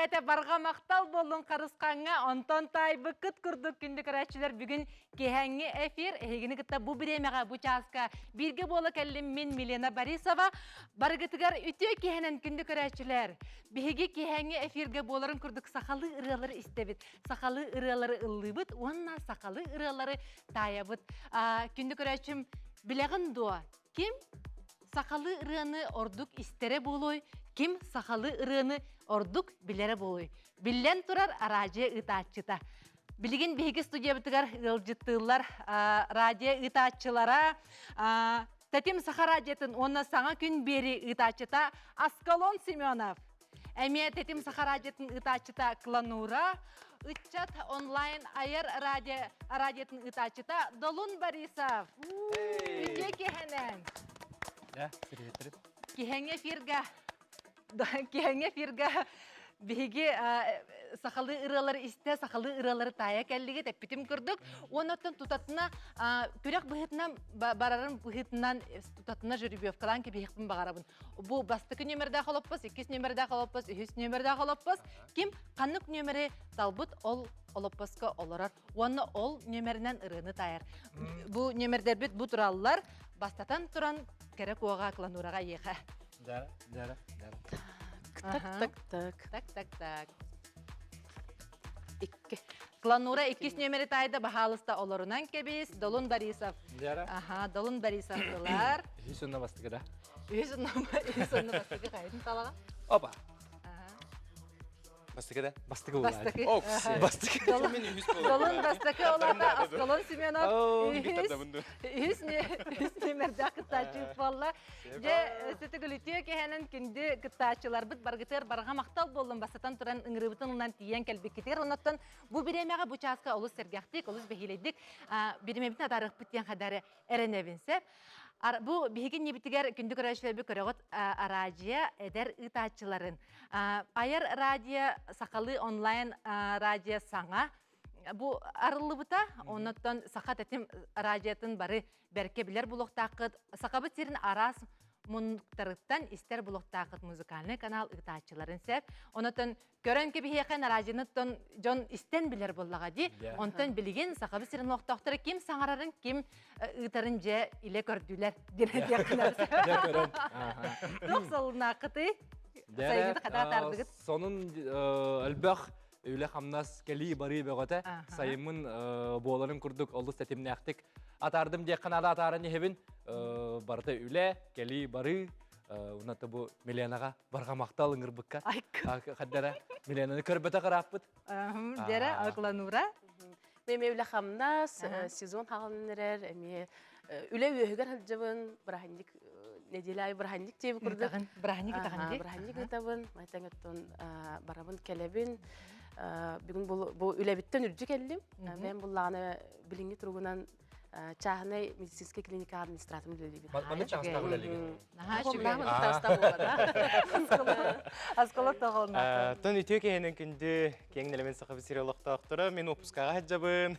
үлэлээтэ барҕа махтал буоллун Харысхаҥҥа. Онтон таайбыккыт курдук күндү көрөөччүлэр бүгүн киэһээҥҥи эфир эһигини кытта бу бириэмэҕэ бу чааска бииргэ буола кэллим мин Милена Борисова. Барыгытыгар үтүө киэһэнэн күндү көрөөччүлэр. Биһиги киэһээҥҥи эфиргэ буоларын курдук сахалыы ырыалары истэбит, сахалыы ырыалары ыллыыбыт уонна сахалыы ырыалары таайабыт. Күндү көрөөччүм, билэҕин дуо? Ким сахалыы ырыаны ордук истэрэ буолуой, ким сахалыы ырыаны ордук билэрэ буолуой? Биллэн турар, араадьыйа ыытааччыта. Билигин биһиги студиябытыгар ыалдьыттыыллар радио ыытааччылара Тэтим Саха радиотын уонна Саҥа күн биэрии ыытааччыта Аскалон Семенов. Эмиэ Тэтим Саха радиотын ыытааччыта Кланура, ыччат онлайн айар радио радиотын ыытааччыта Долун Борисов. Үтүө киэһэнэн. Да, привет. Киһэҥҥэ эфирга киһэҥҥэ эфирга биһиги сахалыы ырыалары истэ, сахалыы ырыалары таайа кэллигит, эппитим курдук. Уонна оттон тутатына күрэх быһыытынан барарын быһыытынан тутатына жеребьевкалаан кэбиһиэхпин баҕарабын. Бу бастакы нүөмэрдээх олоппос, иккис нүөмэрдээх олоппос, үһүс нүөмэрдээх олоппос. Ким ханнык нүөмэри талбыт, ол олоппоско олорор. Уонна ол нүөмэринэн ырыаны таайар. Бу нүөмэрдэрбит бу тураллар. Бастатан туран кэрэ куоҕа кланураҕа иэхэ. Да, да, да. Так, так, так. Так, так, так. Икки. Кланура иккис нүөмэри таайда баһаалыста олорунан кэбис. Долун Борисов. Дьара. Аха, Долун Борисов ылар. Үһүс онно бастакы да. Үһүс онно үһүс онно бастакы хайын талаҕа. Опа. Аха. Бастакы да? Бастакы буолла. Бастакы. Бастакы. Долун бастакы олата Аскалон Семенов үһүс үһүс үһүс нүөмэрдээх кыттааччы буолла. Дьэ, сөтөгүлүтүө кэһэнэн күндү кыттааччыларбыт баргытыгар барҕа махтал буоллун бастатан туран ыҥырыыбытын ылынан тиийэн кэлбиккитигэр оннуттан бу бириэмэҕэ бу чааска олус сэргэхтик, олус бэһиэлэйдик бириэмэбитин атаарыахпыт диэн хадары эрэнэбин сөп. Бу биһиги иннибитигэр күндү көрөөччүлэрбит көрөҕүт араадьыйа эдэр ыытааччыларын. Айар радио сахалыы онлайн радио саҥа бу арыллыбыта. Оннуттан саха тэтим радиотын бары бэркэ билэр булуохтааххыт. Сахабыт сирин араас муннуктарыттан истэр булуохтааххыт музыкальный канал ыытааччыларын сөп. Онотон көрөн кэбиһиэхэ нараадьыныттан дьон истэн билэр буоллаҕа дии. Онтон билигин Сахабыт сирин олохтоохторо ким саҥарарын, ким ыытарын дьэ илэ көрдүлэр диэн этиэххинэ. Дьэ көрөн. Туох солунааххытый? Сайыҥҥыта хата атаардыгыт? Сонун элбэх үлэ-хамнас кэлии барыы бөҕөтө. Сайыммын буоларын курдук олус тэтимнээхтик атаардым диэххэ наада атааран иһэбин. Барыта үлэ, кэлии барыы. Уната бу Миленаҕа барҕа махтал ыҥырбыкка. Хаддара Миленаны көрбөтөх ырааппыт. Дьэрэ, Акланура. Мен үлэ хамнас, сезон хаалан эрэр, эмиэ үлэ үөһүгэр сылдьабын, бырааһынньык неделя айы бырааһынньык диэби курдук. Бырааһынньык ытаҕын дии. Бырааһынньык ытабын, майтан оттон барабын кэлэбин. Бүгүн бу үлэбиттэн үрдү кэллим. Мен буллаҕына билиҥҥи туругунан чааһынай медицинскэй клиника администраторым үлэлиибин. Манна чаастаах үлэлиигин? Наһаа үчүгэй. Аскола тоҕолна. Тон үтүө киһинэн күндү киэҥ нэлэмэн Саха сири олохтоохторо мин уоппускаҕа сылдьабын.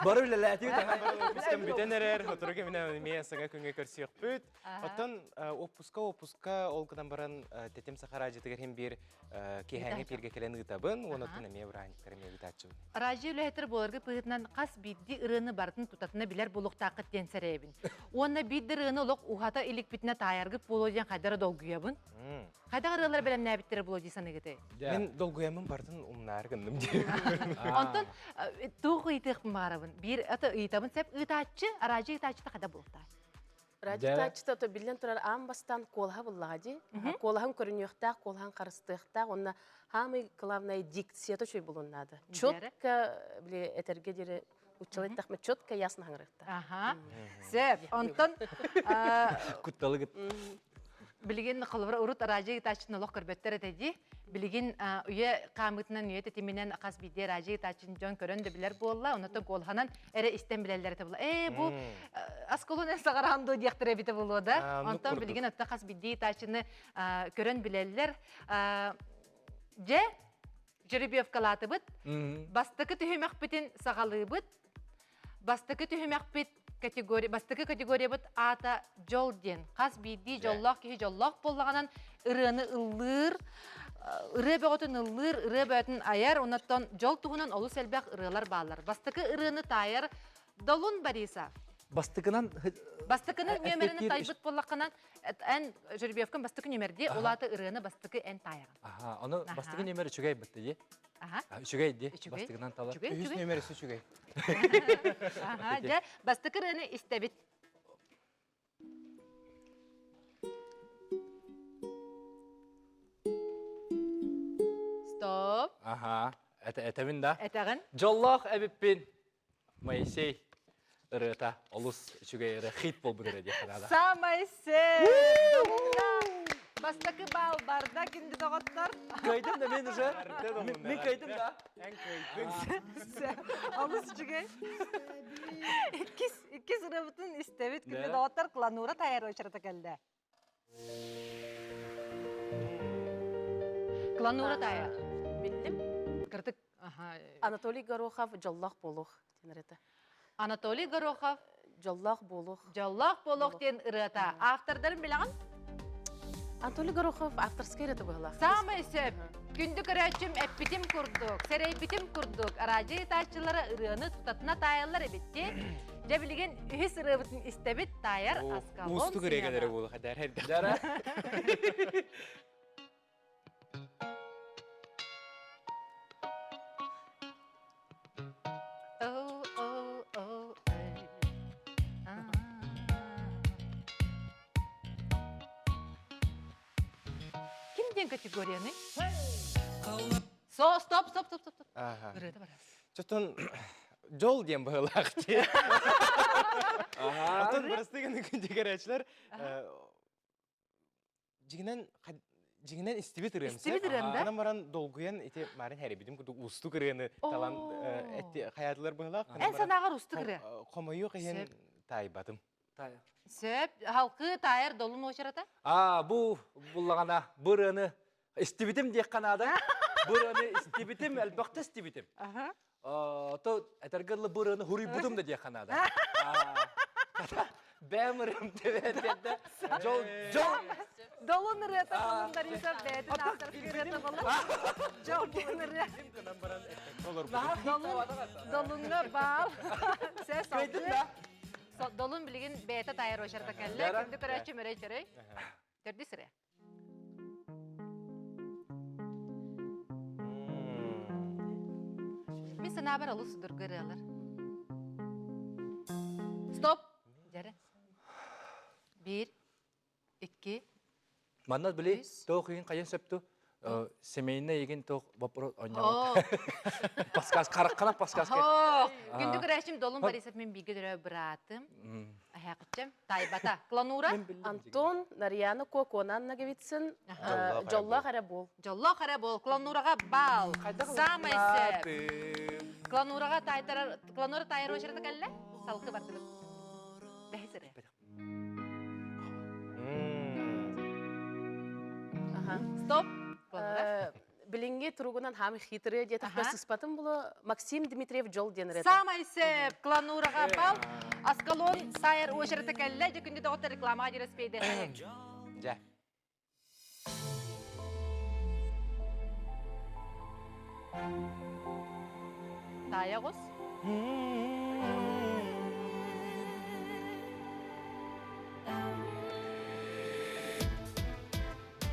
Бары үлэлээтигит. Отпускам бүтэн эрэр, сотору кэминэн эмиэ саҥа күҥҥэ көрсүөхпүт. Оттон отпуска отпуска ол гынан баран тэтим Саха радиотыгар иһин биир киэһээҥҥи пииргэ кэлэн ыытабын уонна оттон эмиэ бырааһынньыктары эмиэ ыытааччыбын. Радио үлэһиттэр буоларга быһыытынан хас биирдии ырыаны барытын тутатына билэр буолуохтааххыт диэн сэрэйэбин. Уонна биир да ырыаны олох уһата иликпитинэ таайаргыт буолуо диэн хайдах эрэ долгуйабын. Хайдах ырыалары бэлэмнээбиттэрэ буолуо дии саныыгытый? Мин долгуйаммын барытын умнаары гынным диэн. Онтон туох ыйытыахпын баҕарабын? Биир ата ыйытабын сөп ыытааччы, араадьыйа ыытааччыта хайдах буолуохтаах? Радиотааччыта то биллэн турар аан бастаан куолаһа буллаҕа дии. Куолаһын көрүнүөхтээх, куолаһын харыстыахтаах уонна хаамый главное дикцията үчүгэй буолуон наада. Четко били этэргэ диэри уччалай эттэхмэ четко ясно хаҥырыахтаах. Аха. Сөп. Онтон Кутталыгыт. Билигин холобура урут радио ыытааччыны олох көрбөттөр этэ дии. Билигин үйэ хаамыытынан, үйэ тэтиминэн хас биирдии радио ыытааччыны дьон көрөн да билэр буолла. Онон куолаһынан эрэ истэн билэллэр этэ буолла. Ээ бу асколун эн саҕараан дуо диэхтэрэ эбитэ буолуо да. Онтон билигин отто хас биирдии ыытааччыны көрөн билэллэр. Дьэ, жеребьевкалаатыбыт. Бастакы түһүмэхпитин саҕалыыбыт. Бастакы түһүмэхпит категория, бастакы категориябыт аата дьол диэн. Хас биирдии дьоллоох киһи дьоллоох буоллаҕынан ырыаны ыллыыр. Ырыа бөҕөтүн ыллыыр, ырыа бөҕөтүн айар, оннуттан дьол туһунан олус элбэх ырыалар бааллар. Бастакы ырыаны таайар Долун Борисов. Бастакынан Бастакыны нүөмэрин тайбыт буоллаххынан, эн жеребьевкан бастакы нүөмэрди, ол аата ырыаны бастакы эн таайаҕын. Аха, ону бастакы нүөмэр үчүгэй бытты дии. Аха. Үчүгэй дии. Бастакынан талар. Үһүс нүөмэр үчүгэй. Аха, дьэ, бастакы ырыаны истэбит. Стоп. Аха, этэбин да. Этэҕин. Дьоллоох эбиппин. Моисей ырыата олус үчүгэй ырыа хит буолбут эрэ диэххэ наада. Самай сеп! Бастакы баал барда күндү доҕоттор. Кыайдым да мен уже. Мен кыайдым да. Эн кыайдың. Олус үчүгэй. Иккис иккис ырыабытын истэбит. Күндү доҕоттор Кланура тайар очерата кэллэ. Кланура тайар. Биллим. Кырдык. Анатолий Горохов «Дьоллоох буолуох» диэн ырыата. Анатолий Горохов «Дьоллоох буолуох». «Дьоллоох буолуох» диэн ырыата. Автордарын билэҕин? Анатолий Горохов авторскай ырыата быһылаах. Саамай сөп. Күндү көрөөччүм эппитим курдук, сэрэйбитим курдук, араадьыйа ыытааччылара ырыаны тутатына таайаллар эбит дии. Дьэ билигин үһүс ырыабытын истэбит, таайар Аскалон Уустук ырыа кэлэрэ буолуох эдэр эрдэх. Oh, oh, oh, ah. Ким диэн категорияны? Со, стоп, стоп, стоп, стоп, стоп. Ага. Ырыата барас. Чотон жол диэн быһылаах дии. Отон бырастыы гына күндү Дьиҥинэн дьиҥинэн истибит ырыам Истибит ырыам да? Анан баран долгуйан ити марын хэрибитим курдук уустук ырыаны талан хайаатылар быһылаах. Эн санааҕар уустук ырыа? Хомойуох иһин таайбатым. Сөп. Халкы таайар долун уочарата? Аа, бу буллаҕана бу ырыаны истибитим диэххэ наада. Бу ырыаны истибитим, элбэхтэ истибитим. То этэргэ дылы бу ырыаны хуруйбутум да диэххэ наада. Бэм ырыам тэбээтиэрдэ дьол дьол Долун ырыата болун Борисов бэйэтин авторский ырыата болун. Дьол диэн ырыа. Долун долуҥҥа баал. Сэ Кыайдым да. Долун билигин бэйэтэ таайар очерта кэллэ. Күндү көрөөччү мөрөй чөрөй. Төрдүс ырыа. Мин санаабар олус судургу ырыалар. Стоп! Дьэрэ. Биир, икки, Манна били тоох иһин хайын сөпту семейный игин тоох вопрос онньоҕо. Подсказка хараххана подсказка. Күндү көрөөчүм Долун Борисов мен бииргэ төрөө быраатым. Аһаакыччам Тайбата. Кланура? Антон Нарьяна Куокуонан Наговицын Дьоллоох эрэ буол. Дьоллоох эрэ буол. Кланураҕа баал. Самай сөп. Кланураҕа тайтарар Кланура тайар очерата кэллэ. Салкы бардыбыт. Бэһис ырыа. Стоп. Кланура. Билиҥҥи туругунан хаамы хитрые диэтэхпэ сыспатым булу Максим Дмитриев дьол диэн ырыата. Самай сөп! Кланураҕа бал. Аскалон сайар очерата кэллэ. Дьэ күндү доҕоттор рекламаҕа диэрэспейде. Дьэ. Таайа оҕус.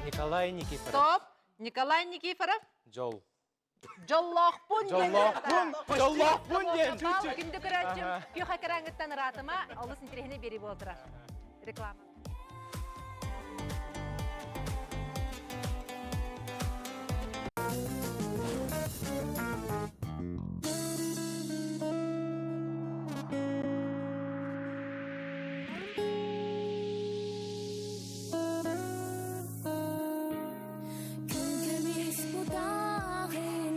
Николай Никифоров. Стоп! Николай Никифоров. Дьол. Дьоллоохпун диэн. Дьоллоохпун! Дьоллоохпун диэн! Күндү көрөөччүм, күөх экраҥҥыттан ыраатыма, олус интэриэһинэй биэрии буола турар. Реклама. Күн көмүс бутаҕын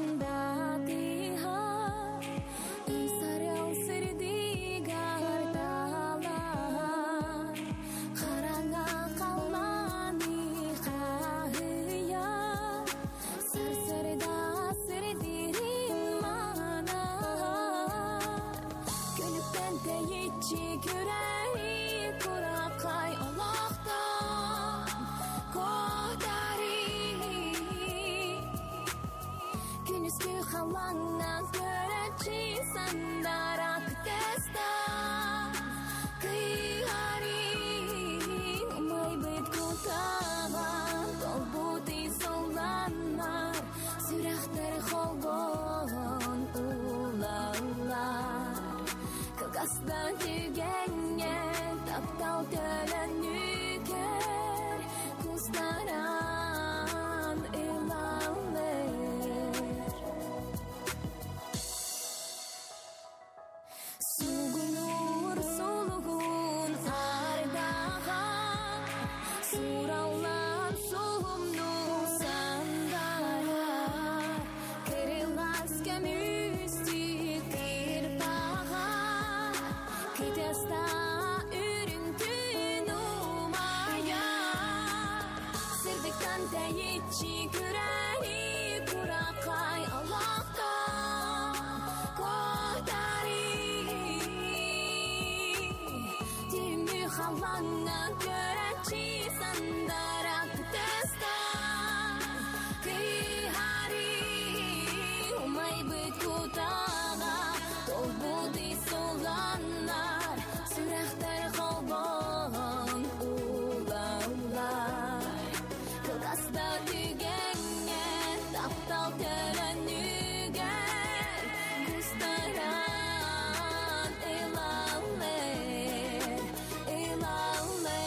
Ый сарыал сырдыгар талаһан. халлаҥҥа көрөөччү сандара кытыста Кыйыһарыы умайбыт кутаҕа толбут исолланар Сүрэхтэр холбоон уулаллар Кылгас да түгэҥҥэ таптал төлөнүгэр Кустаран ылаллар Сугунуур сулугун ардаҕа Сураллан суһумну сандарар Кырылас көмүстүү кырпаҕа Кытыста үрүҥ күн умайар Сырдыктан тэйиччи күрэри куракай олохтон куотары Түүҥҥү халлааҥҥа көрөөччү сандара кытыста Кыыһары умайбыт кутаҕа толбут исуланнар Сүрэхтэр холбоон уулаллар Кылгас да түгэҥҥэ таптал төлөнүгэр Кустаран ылаллар, ылаллар.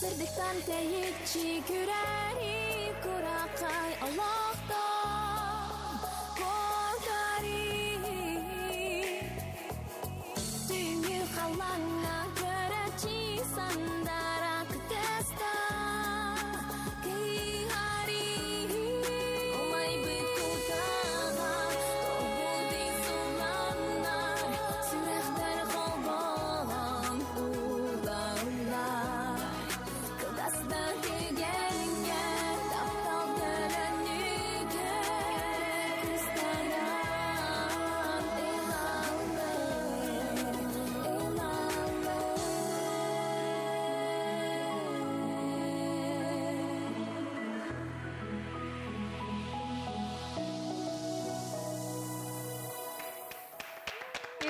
Сырдыктан тэйиччи күрэри куракай олохтон куотары Түүҥҥү халлааҥҥа көрөөччү сандара кытыста кыыһары Умайбыт кутаҕа толбут суланнар Сүрэхтэр холбоон уулаллар Кылгас да түгэҥҥэ таптал төлөнүгэр Кустаран ылаллар, ылаллар.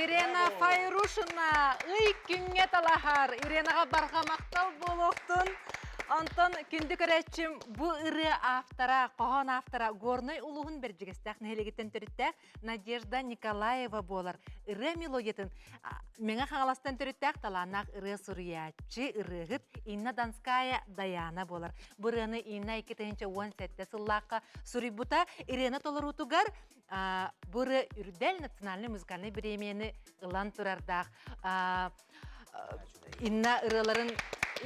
Ирена Файрушина ый күҥҥэ талаһар. Иренаҕа барҕа махтал буолуохтун. Онтон күндү көрөөччүм бу ырыа автора, хоһоон автора Горнай улууһун Бэрдьигэстээх нэһилиэгиттэн төрүттээх Надежда Николаева буолар. Ырыа мелодиятын Мэҥэ Хаҥаластан төрүттээх талааннаах ырыа суруйааччы, ырыаһыт Инна Донская Даяна буолар. Бу ырыаны Инна 2017 сыллаахха суруйбута. Ирена толоруутугар бу ырыа Үрдэл национальный музыкальный бириэмийэни ылан турардаах. Инна ырыаларын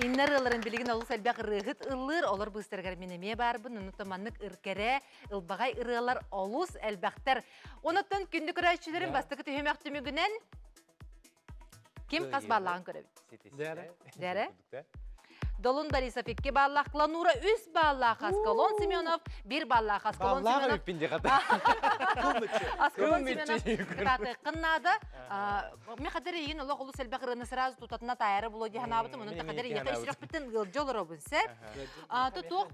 Инна ырыаларын билигин олус элбэх ырыаһыт ыллыыр, олор быыстарыгар мин эмиэ баарбын, оннуттан маннык ыркэрэ, ылбаҕай ырыалар олус элбэхтэр. Онуттан күндү көрөөччүлэрим бастакы түһүмэх түмүгүнэн ким хас бааллааҕын көрөбүт. Дээрэ. Долун Борисов 2 баллаах, Кланура 3 баллаах, Аскалон Семенов 1 баллаах, Аскалон Семенов. Аскалон Семенов кытаатыаххын наада. Мен хадыр ийин олох олус элбэх ырыаны сразу тутатына таайара було дии санаабытым, онон хадыр ийэхэ исрөхпүттэн ыалдьа олоробун сеп. Туох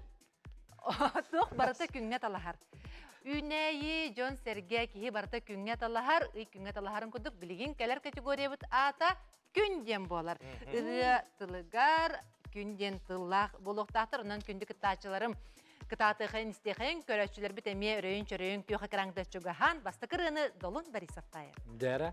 туох барыта күҥҥэ талаһар. Үүнээйи, дьон-сэргэ, киһи барыта күҥҥэ талаһар, ый күҥҥэ талаһарын курдук билигин кэлэр категориябыт аата күн диэн буолар. Ырыа тылыгар күн диэн тыллаах буолуохтаахтар. Онон күндү кыттааччыларым кытаатыахайын истиэхэйин, көрөөччүлэрбит эмиэ өрөйүн-чөрөйүн күөх экраҥда чугаһаан бастакы ырыаны Долун Борисов таайар. Дээрэ.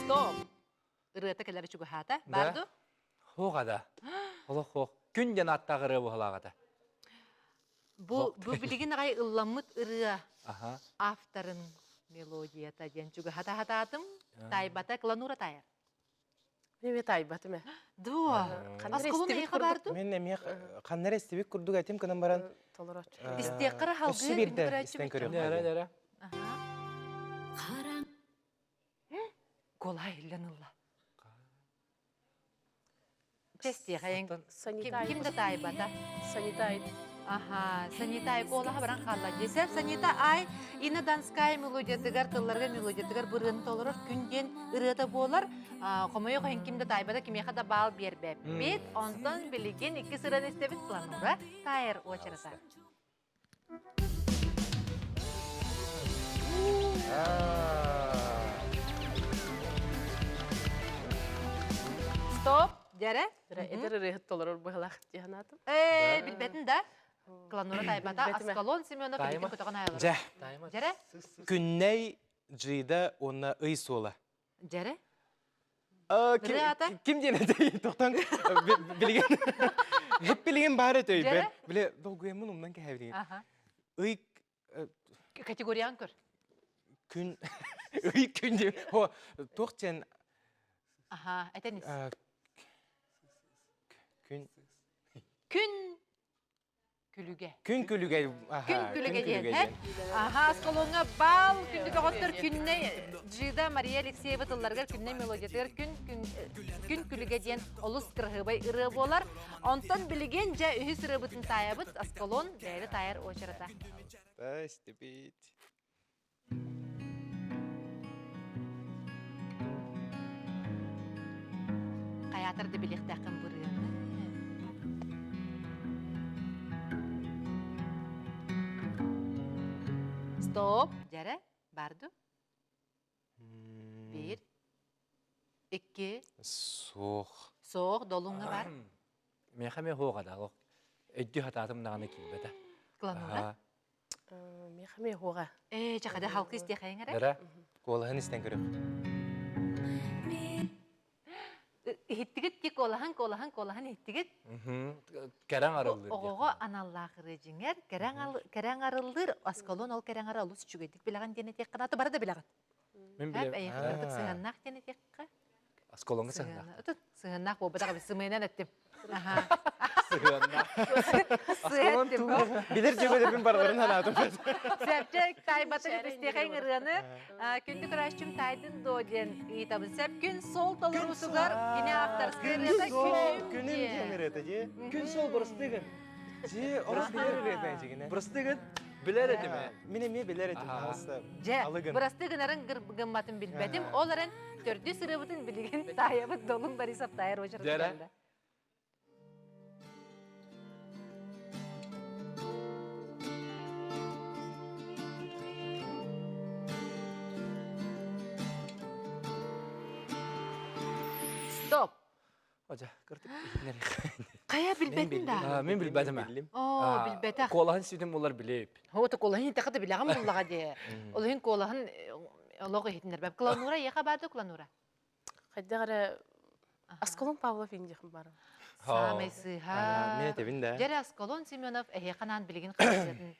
Стоп! Ырыата кэлэрэ чугаһаата. Баар дуу? Хуох ада. Олох хуох. Күн диэн ааттаах ырыа буһалааҕата. Бу, бу билигин аҕай ылламмыт ырыа авторын мелодията диэн чугаһата хатаатым. Таайбата Кланура таайар. Мен эмиэ таайбатым ээ. Дуо? Аскалон эйиэхэ баар дуу? Мен эмиэ ханна эрэ истибит курдук этим гынан баран Толорооччу. Истиэххэ эрэ Өссө халгыы биирдэ көрөөччү истэн бүччүм. көрүөххэ Нэрэ диэн. нэрэ. Куолаһа иһиллэн ылла. Чэстиэхэйиҥ. Санитай. Ким да таайбата. Санитай. Аха, Санитай куолаһа баран хаалла. Десер Санита Ай Инна Донская мелодиятыгар, тылларга мелодиятыгар бырыаны толорор күн диэн ырыата буолар. Хомойуох иһин ким да таайбата, кимиэхэ да баал биэрбэппит. Онтон билигин икки сыран истэбит планура таайар уочарата. Стоп! Дьэрэ? Эдэр ырыаһыт толорор быһалаах дии санаатым. Ээ, билбэтин да. Кланура тайбата, Аскалон Семенов илиитин көтөҕөн аялар. Дьэ. Дьэрэ? Күннэй Джида уонна Ый суола. Дьэрэ? Ким ким диэн этэй тохтон билигин хеп билигин баар этэй биле долгуйаммын умнан кэһэбилигин ый категориян көр күн ый күн диэн хо туох диэн аха этэн ис күн күн күлүгэ. Күн күлүгэ. Күн күлүгэ диэн. Аха, Аскалоҥҥа баал күндү көҕөттөр күннэй Джида Мария Алексеева тылларыгар күннэй мелодиятыгар күн күн күлүгэ диэн олус кыраһыабай ырыа буолар. Онтон билигин дьэ үһүс ырыабытын таайабыт Аскалон бэйэтэ таайар уочарата. Истибит. Хайаатар да билиэхтээххин бырыаны. Стоп! Дьэрэ, бар ду? Биир, икки. Суох. Суох, долуҥҥа бар. Миэхэ эмиэ суох адаалох. Өйдүү хатаатым даҕаны киирбэтэ. Кланура? Миэхэ эмиэ уоҕа. Ээ, чахада халкы истиэхэйиҥ эрэ. Эрэ. Куолаһын истэн көрүөх. Иһиттигит ти куолаһын, куолаһын, куолаһын иһиттигит. Кэрэҥ арыллыр. Оҕоҕо аналлаах ырыа дьиҥэр, кэрэҥ арыллыр, осколон ол кэрэҥ ары олус үчүгэйдик билэҕин диэн этиэххэ наада, бары да билэҕин. Мин билэбин. Эйиэхэ кыратык сыһыаннаах диэн этиэххэ. Осколоҥҥа сыһыаннаах. Отут сыһыаннаах буолбатах эбит, сымыйанан эттим. Сыһыаннаах. Сыһыан Билэр дьүөгэлэрбин барыларын санаатым. Сөпчө таайбатыгыт истиэхэйиҥ ырыаны күндү көрөөччүм таайдын дуо диэн ыйытабын. Сөп күн сол толоруутугар кини авторскай ырыата күнүм күнүм диэн ырыата дии. Күн сол бырастыгын. Дии, олус билэр ырыата дьигинэ. Бырастыгын билэр этим ээ. Мин эмиэ билэр этим, пожалуйста. Дьэ, бырастыы гынарын гымматын билбэтим. Ол эрэн төрдүс ырыабытын билигин таайабыт Долун Борисов таайар уочарата кэллэ. Стоп! Ожа, кыртык Хайа билбэтин да? Мин билбэтим ээ. Оо, билбэтэх. Куолаһын сүтүм булар билип. Хото куолаһын итэхэ да билэҕин буллаҕа дии. Ол иһин куолаһын олох иһитиннэрбэп. Кланура, еха баады Кланура? Хайдах эрэ Аскалон Павлов индиэхин баар. Саамай сыыһа. Мен этебин да. Дьэрэ Аскалон Семенов эһиэхэ билигин хаһыатын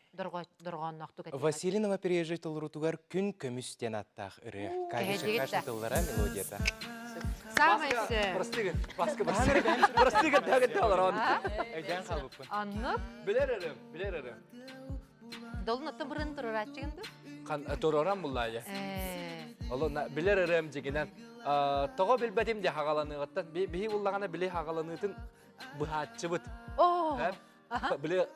дорҕоонноохтук этиэҕэ. Василий Новопережий толорутугар Күн көмүс диэн аттаах ырыа. Катя Черкашина тыллара, мелодията. Саамай сөп. Простыгын, баскы простыгын. Простыгын тагытта олорон. Өйдөөн хаалбыппын. Аннык. Билэр эрим, билэр эрим. Долун оттон бырын турурааччыгын ду? Хан турорам буллаайа. Оло билэр эрим дьигинэн. Тоҕо билбэтим де хагаланыгыттан. Биһи буллагана били хагаланыытын быһааччыбыт. Оо. Били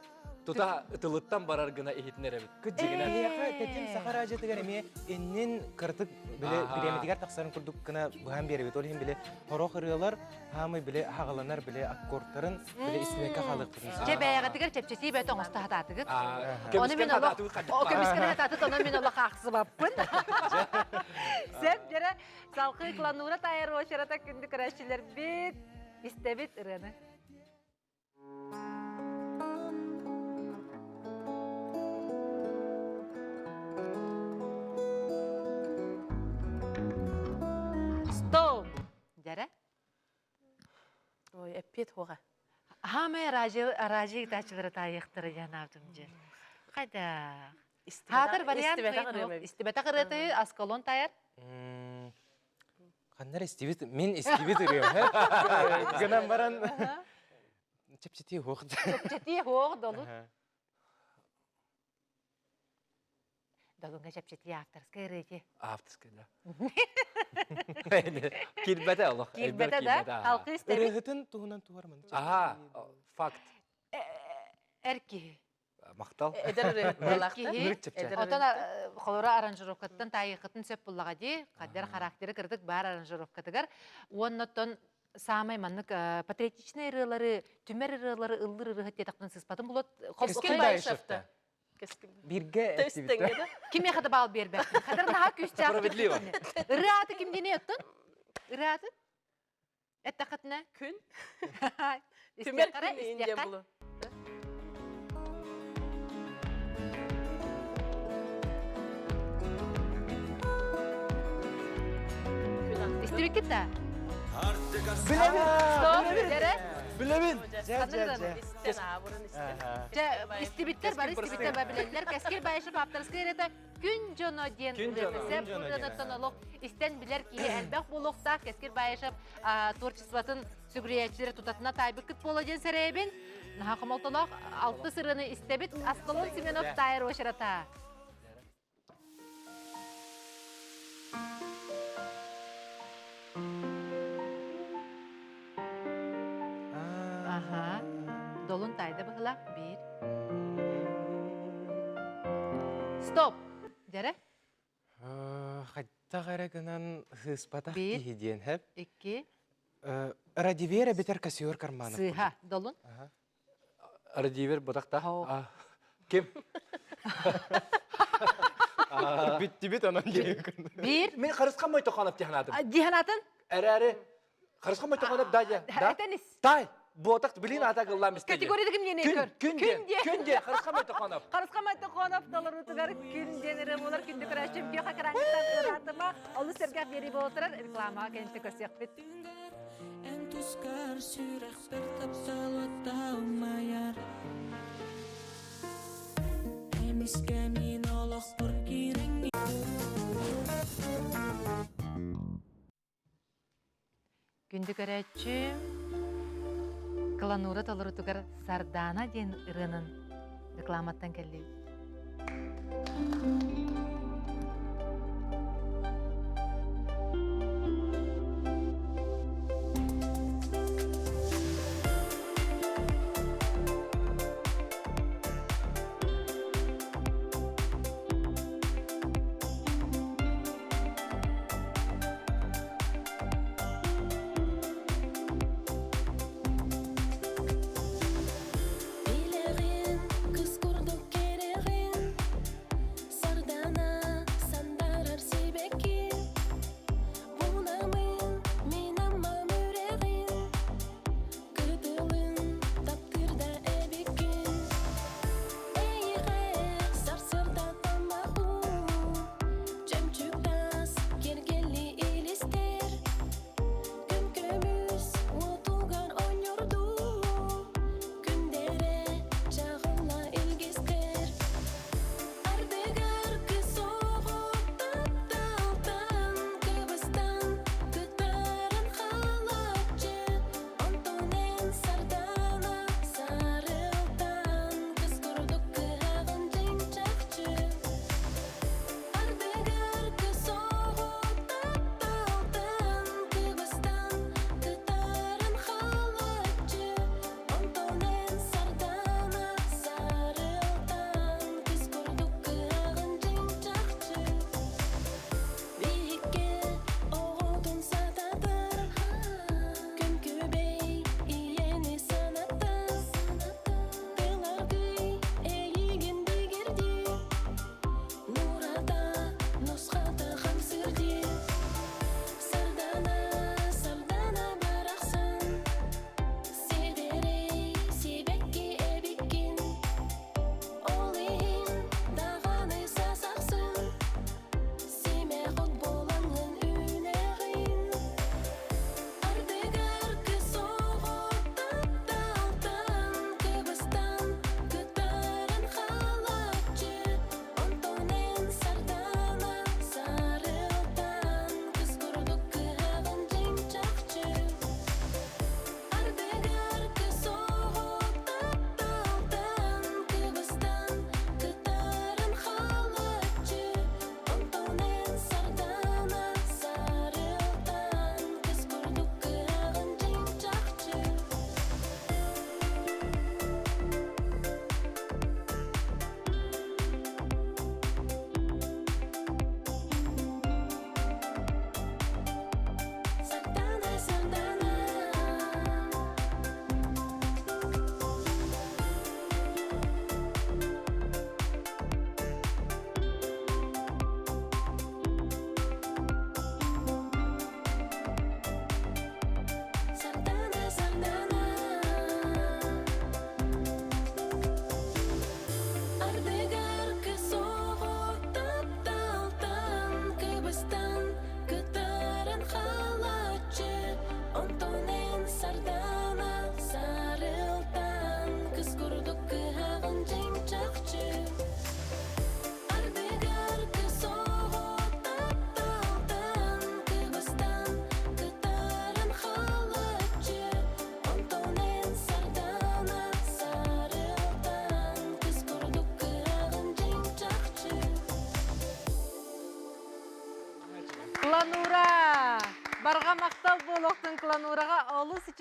тута ытылыттан барар гына иһитинэр эбит. Кыт дьигинэн. Биһиэхэ тэтим саха радиотыгар эмиэ иннин кыратык били бириэмэтигэр тахсарын курдук гына быһан биэрэбит. Ол иһин били хорох ырыалар хаамай били хаҕаланар били аккордтарын били истибэккэ хаалыахпытын Дьэ бэйэҕитигэр чэпчэтии бэйэтэ оҥосто хатаатыгыт. Ону мин олох көмүскэн хатаатыт, онон мин олох аахсыбаппын. Сөп дьэрэ салхыы кланура тайар уочарата күндү көрөөччүлэрбит истэбит ырыаны. Стоп! Дьэрэ? Ой, эппиэт хуоҕа. Хаамай араажы ытааччылары таайыахтара диэн аабытым дьэ. Хайда? Хаатар вариант истибэтэх ырыаты Аскалон тайар. Ханнар истибит, мин истибит ырыам, Гынан баран чэпчэтии хуох. Чэпчэтии хуох долун. Долунга чэпчэтии авторская ырыати. Авторская, да. Кирбэтэ олох. Кирбэтэ да, халқы истэбит. Ырыһытын туһунан туһармын. Аха, факт. Эр киһи. Махтал. Эдэр ырыаһыт киһи. Отон холоро аранжировкаттан таайыхытын сөп буллаҕа дии. Хаддар характері кырдык бар аранжировкатыгар. Уоннаттан саамай маннык патриотичный ырыалары, түмэр ырыалары ыллыр ырыһыт диэтэхпин сыспатын булот. Кэскил Баишевта. Бирге эттибит. Кимиэхэ да баал биэрбэт. Хадыр наһаа күүстээх. Справедливо. Ырыа аты ким диэни оттон? Ырыа аты? Эттэххитинэ? Күн. Түмэр күн индия булу. Истибиккит да? Билэбин! Стоп, дьэрэ. Билэбин! Истен аабырын истен. Дьэ, истибиттэр бары истибиттэр ба билэллэр. Кэскил Баишев ааптарыскай ырыата Күн дьоно диэн ырыата. Бу ырыатыттан олох истэн билэр киһи элбэх буолуохтаах. Кэскил Баишев творчествотын сүгүрүйээччилэрэ тутатына таайбыккыт буола диэн сэрэйэбин. Наһаа хомолтолоох алтыс ырыаны истэбит. Аскалон Семенов таайар уочарата. Аха. Долун тайда быһыла. Биир. Стоп. Дьэрэ. Хайдах эрэ гынан сыыспатах Биир. киһи диэн хэп. Икки. Радивер эбэтэр Кассиор Карманов. Сыыһа. Долун. Радивер бытахта. Ким? Бүттүбүт онон диэн. Биир. Мен Харысхан Мойтоханов диһанатым. Диһанатын? Эрээри Харысхан Мойтоханов да да. Этенис. Тай. Буотах билин ата гыллам истеги. Категория ким диэн көр. Күн диэн. Күн диэн Харысхан Мойтоханов. Харысхан Мойтоханов толоруутугар күн диэн эрэ буолар күндү көрөөччүм күөх экраҥҥыттан ыраатыма олус сэргэх биэрии буола турар рекламаҕа кэннитэ көрсүөхпүт. Эн тускар сүрэхпэр таптал умайар Эмискэ мин олохпор киириҥ Күндү көрөөччүм, Кланура толорутугар Сардаана диэн ырыанын рекламаттан кэллибит. Билэҕин, кыс курдук кэрэҕин.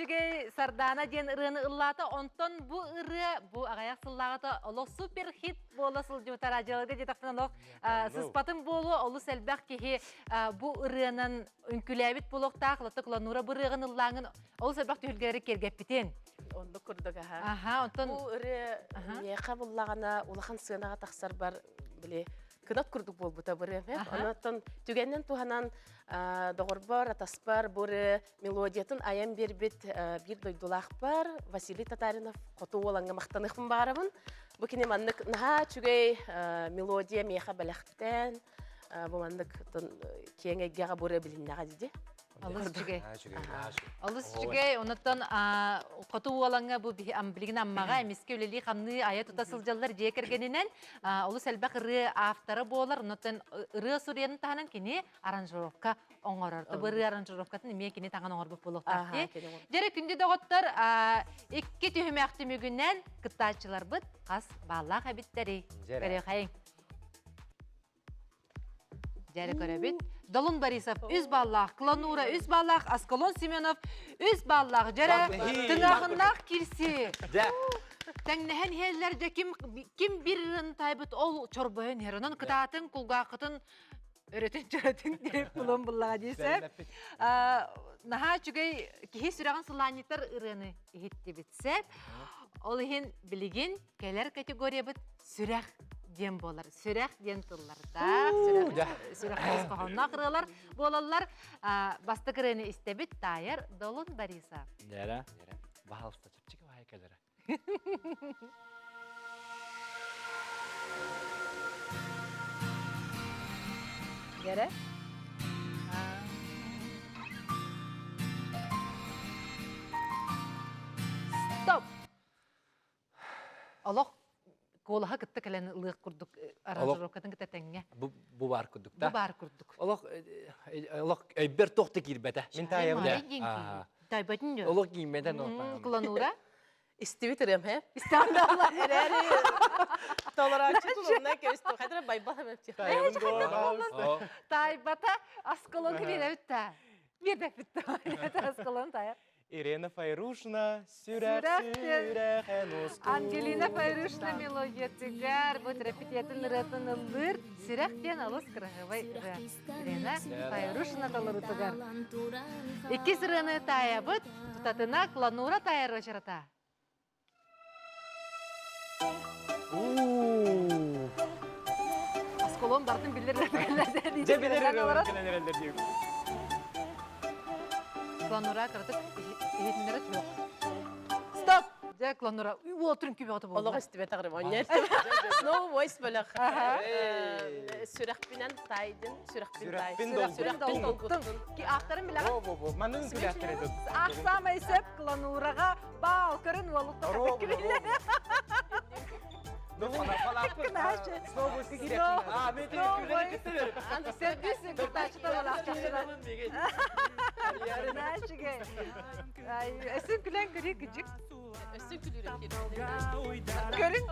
үчүгэй Сардаана диэн ырыаны ыллаата. Онтон бу ырыа бу аҕыйах сыллааҕыта олох супер-хит буола сылдьыбыта радиоларга диэтэхпинэ олох сыспатын буолуо олус элбэх киһи бу ырыанан үҥкүүлээбит буолуохтаах Лотто Кланура бырыаҕын ыллааҥын олус элбэх түһүлгэлэри киэргэппитин. Оннук курдук аха. Аха, онтон Бу ырыа миэхэ буллаҕына улахан сыанаҕа тахсарбар били кынат курдук буолбута бырыам. Онон түгэнинэн туһанан доҕорбор, атаспар бу ырыа мелодиятын айан биэрбит биир дойдулаахпар Василий Татаринов хоту уолаҥҥа махтаныахпын баҕарабын. Бу кини маннык наһаа үчүгэй мелодия миэхэ бэлэхтээн бу маннык киэҥ эйгэҕэ бу ырыа билиннэҕэ дии. Олус үчүгэй. Олус үчүгэй. Онуттан хоту уолаҥҥа бу билигин Аммаҕа эмискэ үлэлии-хамныы айа-тута сылдьаллар дьиэ кэргэнинэн олус элбэх ырыа автора буолар. Онуттан ырыа суруйарын таһынан кини аранжировка оҥорор. Бу ырыа аранжировкатын эмиэ кини таҥан оҥорбут буолуохтаах дии. Дьэрэ күндү доҕоттор, икки түһүмэх түмүгүнэн кыттааччыларбыт хас бааллаах эбиттэрий? Көрүөхайыҥ. Дьэрэ көрөбүт. Долун Борисов үс баллаах, Кланура үс баллаах, Аскалон Семенов үс баллаах. Дьэрэ тыҥааһыннаах кирси. Тэҥнэһэн иһэллэр дьэ ким ким бирин тайбыт ол чорбойон иһэр. Онон кытаатын кулгааххытын өрөтүн чөрөтүн диэп булан буллаҕа дии сөп. Наһаа үчүгэй киһи сүрэҕин сылаанньытар ырыаны иһиттибит сөп. Ол иһин билигин кэлэр категориябыт сүрэх диэн буолар. Сүрэх диэн тыллардаах, сүрэх, сүрэх ис хоһоонноох ырыалар буолаллар. Бастакы ырыаны истэбит таайар Долун Бориса. Дьэрэ. Баһалыста чэпчэки баайы кэлэрэ. Дьэрэ. Стоп! Олох куолаһа кытта кэлэн ылыах курдук аранжировкатын кытта тэҥҥэ. Бу, бу баар курдук да? Бу баар курдук. Олох, олох өйбөр туох да киирбэтэ. Мин таайабын. Тайбатын дьо. Олох киирбэтэ. Кланура. Истибит ырыам, he? Истэҕин да алла. Эрээри толорооччу тулумна кэбистим. Хайдара байбал эмэпти. Тайбата аскалонка биэрэбит та. Биэрбэппит та. Аскалон тайар. Ирена Файрушна, сүрэх, сүрэх эн устун. Ангелина Файрушна мелодиятыгар бу репетиятын ырыатын ыллыыр Сүрэх диэн олус кыраһыабай ырыа. Ирена Файрушна толорутугар. Иккис ырыаны таайабыт, тутатына Кланура таайар очарата. Осколон бартын биллер Дьэ билэр кэлэн эрэллэр диэбит. Кланура кыратык иһитиннэрэ суох. Стоп! Дьэ, Кланура, уотурун күбэҕэ буолла. Олох истибэтэх ремонт. Snow Voice бөлөх. Сүрэхпинэн тайдын, сүрэхпин тай. Сүрэхпин долгуттун. Авторын билэҕин? Во, во, во. Манын күлээхтэр этэ. Ахсаамай сөп Кланураҕа Баал, көрүн уолуттан Өссө күлэн көрүү күчүк. Өссө күлүүрүм Көрүн.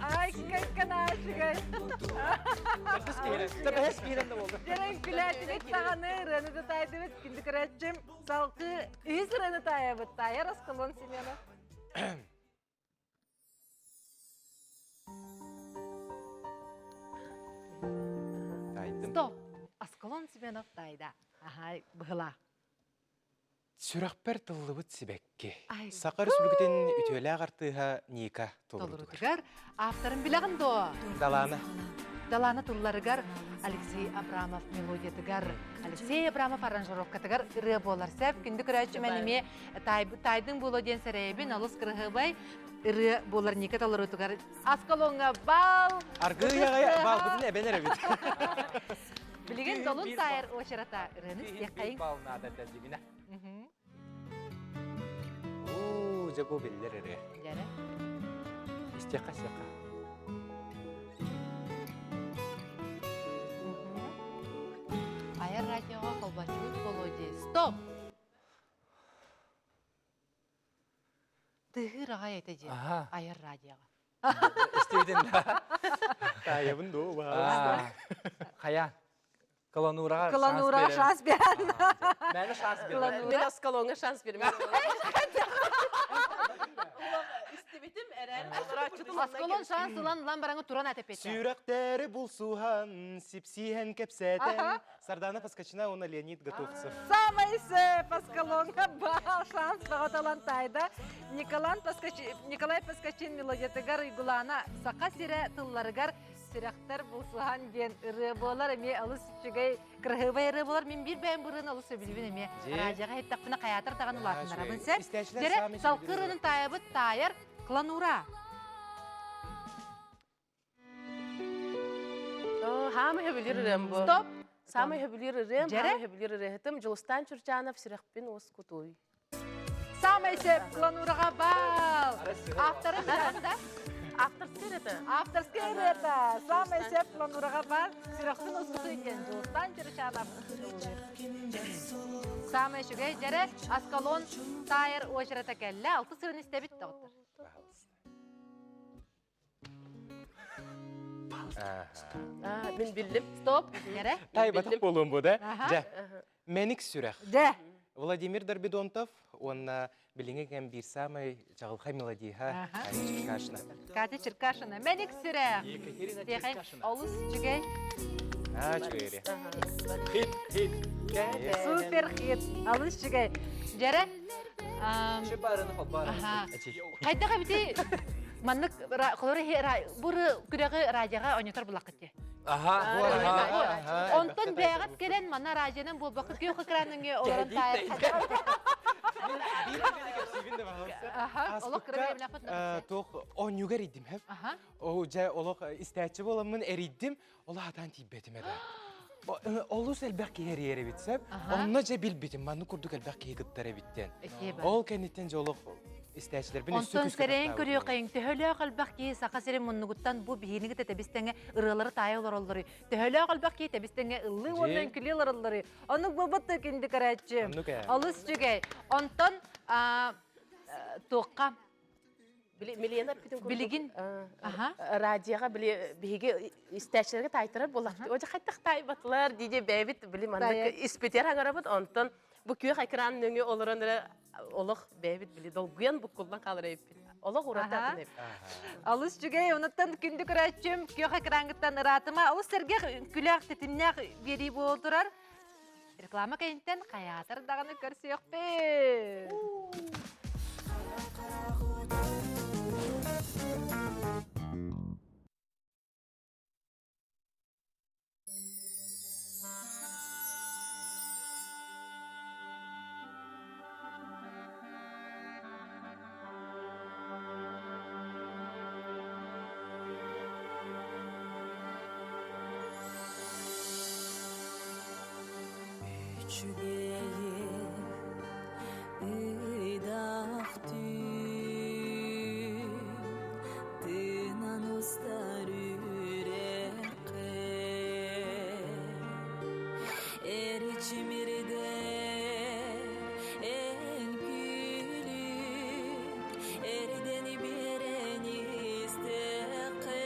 Ай, кайканаашыгай. Тэбэһэс киирэн да буолду. Дьэрэн күлээтибит даҕаны, ырыаны да таайдыбыт. Күндү көрөөччүм, салгыы үһүс ырыаны таайабыт. Таайар Аскалон Семенов. Таайдым. Стоп! Аскалон Семенов таайда. Аха, быһыла. Сүрэхпэр тыллыбыт сибэкки. Ай, Саха Өрөспүүбүлүкэтин үтүөлээх артыыһа Ника толорутугар. Толорутугар авторын билэҕин дуо? Далаана. Далаана тылларыгар Алексей Абрамов мелодиятыгар, Алексей Абрамов аранжировкатыгар ырыа буолар сөп. Күндү көрөөччүм эн эмиэ тайдың буолуо диэн сэрэйэбин, олус кырыһыбай ырыа буолар Ника толорутугар. Аскалоҥҥа бал! Аргыый аҕай баалбытын эбэн эрэбит. Билигин долун таайар уочарата ырыаны истиэххэйиҥ. Бал наада дьигинэ. Уу, дьэ бу биллэр ырыа. Дьэрэ. Истиэххэ, истиэххэ. Айар радиоҕа холбоччубут буолуо дии. Стоп! Тыһыыр аҕай этэ дии. Айар радиоҕа. Истибитин да. Таайабын дуу, Хайа. Клонураҕа Клонураҕа шанс берэн. Мээнэ шанс бербэт. Мин Аскалоҥҥа шанс бермем. Истибитим эрэн. Аскалон шанс ылан ылан бараҥы туран атепете. Сүрэхтэри булсуһан, сипсиһэн кэпсээтэн, Сардана Поскачина уонна Леонид Готовцев. Самай сөп Аскалоҥҥа баал шанс баҕаталан таайда. Николай Поскачин мелодиятыгар Уйгулаана Саха сирэ тылларыгар Сүрэхтэр булсуһан диэн ырыа буолар эмиэ олус үчүгэй кыраһыабай ырыа буолар. Мин биир бэйэм бу ырыаны олус сөбүлүүбүн эмиэ. Радиоҕа иһиттэхпинэ хайаатар даҕаны улаатыннарабын сөп. Дьэрэ салгыы ырыанын таайабыт таайар Кланура. Хаамай хөбүлүүр ырыам бу. Стоп. Саамай хөбүлүүр ырыам, Дьэрэ? хаамай хөбүлүүр ырыаһытым Дьулустаан Чурчанов Сүрэхпин уоскутуй. Самай сөп клонураҕа баал. Авторы билэҕин да? Авторская ырыата. Авторская ырыата. Самай сөп клонураҕа баал. Сүрэхпин уоскутуй диэн Дьулустаан Чурчанов. Самай үчүгэй дьэрэ Аскалон таайар уочарата кэллэ. Алтыс ырын истэбит доҕоттор. Мин биллим. Стоп. Нэрэ? Тайбатах буолуом бу да. Дьэ. Мэник сүрэх. Дьэ. Владимир Дорбидонтов уонна билиҥҥи кэм биир саамай чаҕылхай мелодиһа Катя Черкашина. Катя Черкашина. Мэник сүрэх. Екатерина Тиэхэй Черкашина. олус үчүгэй. Аа, үчүгэй Хит, хит. Супер хит. Алыс үчүгэй. Дьэрэ. Şu барыны холбаар. Хайдах эбити маннык холор бу күрэҕи радиоҕа ойнотор булаккыт дии. Аха. Онтон бэйэҕит кэлэн манна радионан буолбакка күөх экраныҥы олорон таайар. Аха, олох кыра бэйэмнэхпит. Туох оонньууга эрийдим хэп. О, дьэ олох истээччи буоламмын эрийдим, ол аатаан тиийбэтим эрэ. Олус элбэх киһи эрийэр эбит сөп. Онно дьэ билбитим, маннык курдук элбэх киһи кыттар эбиттэн. Ол кэнниттэн дьэ олох истээччилэрбин өссө Онтон күүскэ сэрэйэн таптаабытым. көрүөххэйиҥ, төһөлөөх элбэх киһи Саха сирин муннугуттан бу биһиини кытта тэбис-тэҥэ ырыалары таайа олороллоруй? Төһөлөөх элбэх киһи тэбис-тэҥэ ыллыы уонна Дьиэ. үҥкүлүү олороллоруй? Оннук буолбат да күндү көрөөччүм. Оннук ээ. Олус үчүгэй. Онтон туохха Милена эппитин курдук Билигин радиоҕа били биһиги истээччилэргэ таайтарар буоллахпыт. Одьа хайдах таайбатылар дии бэйэбит били маннык испитигэр аҥарабыт. Онтон бу күөх экран нөҥүө олорон эрэ олох бэйэбит били долгуйан буккуллан хаалар эбиппит. Олох ураты атын эбит. Алыс үчүгэй, онуттан күндү көрөөччүм, күөх экрангыттан ыраатыма. Олус сэргэх, күлээх, тэтимнээх биэрии буола турар. Реклама кэнниттэн хайаатар даҕаны көрсүөхпүт. Үчүгэйи ыйдаах түүн тыынан устар үрэххэ эрчимирдэ эн күлүк эрдэн биэрэн истэххэ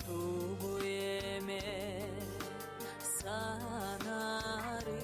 Тугу эмэ санаары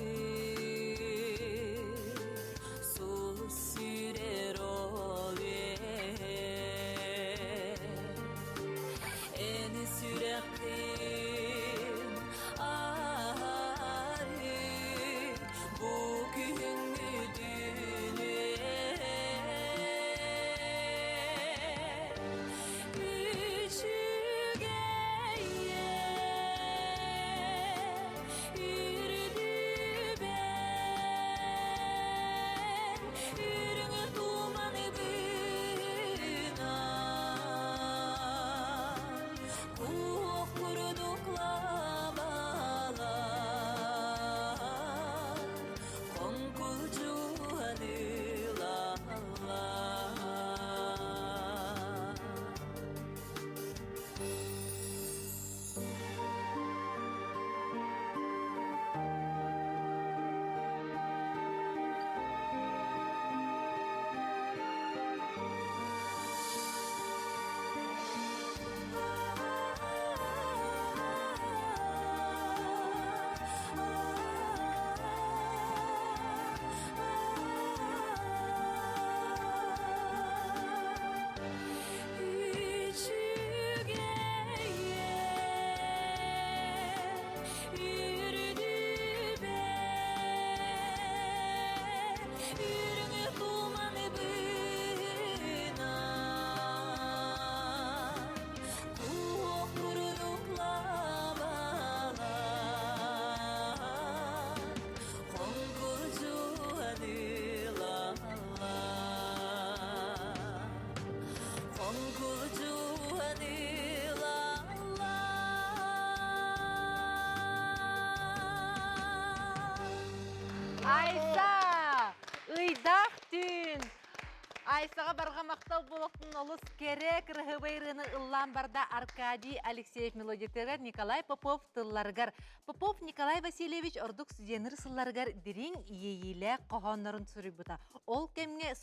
Айсаҕа барҕа махтал буолуохтун олус кэрэ кыраһыабай ырыаны ыллаан барда Аркадий Алексеев мелодиятыгар Николай Попов тылларыгар. Попов Николай Васильевич ордук студенныр сылларыгар дириҥ иэйиилээх хоһооннорун суруйбута. Ол кэмҥэ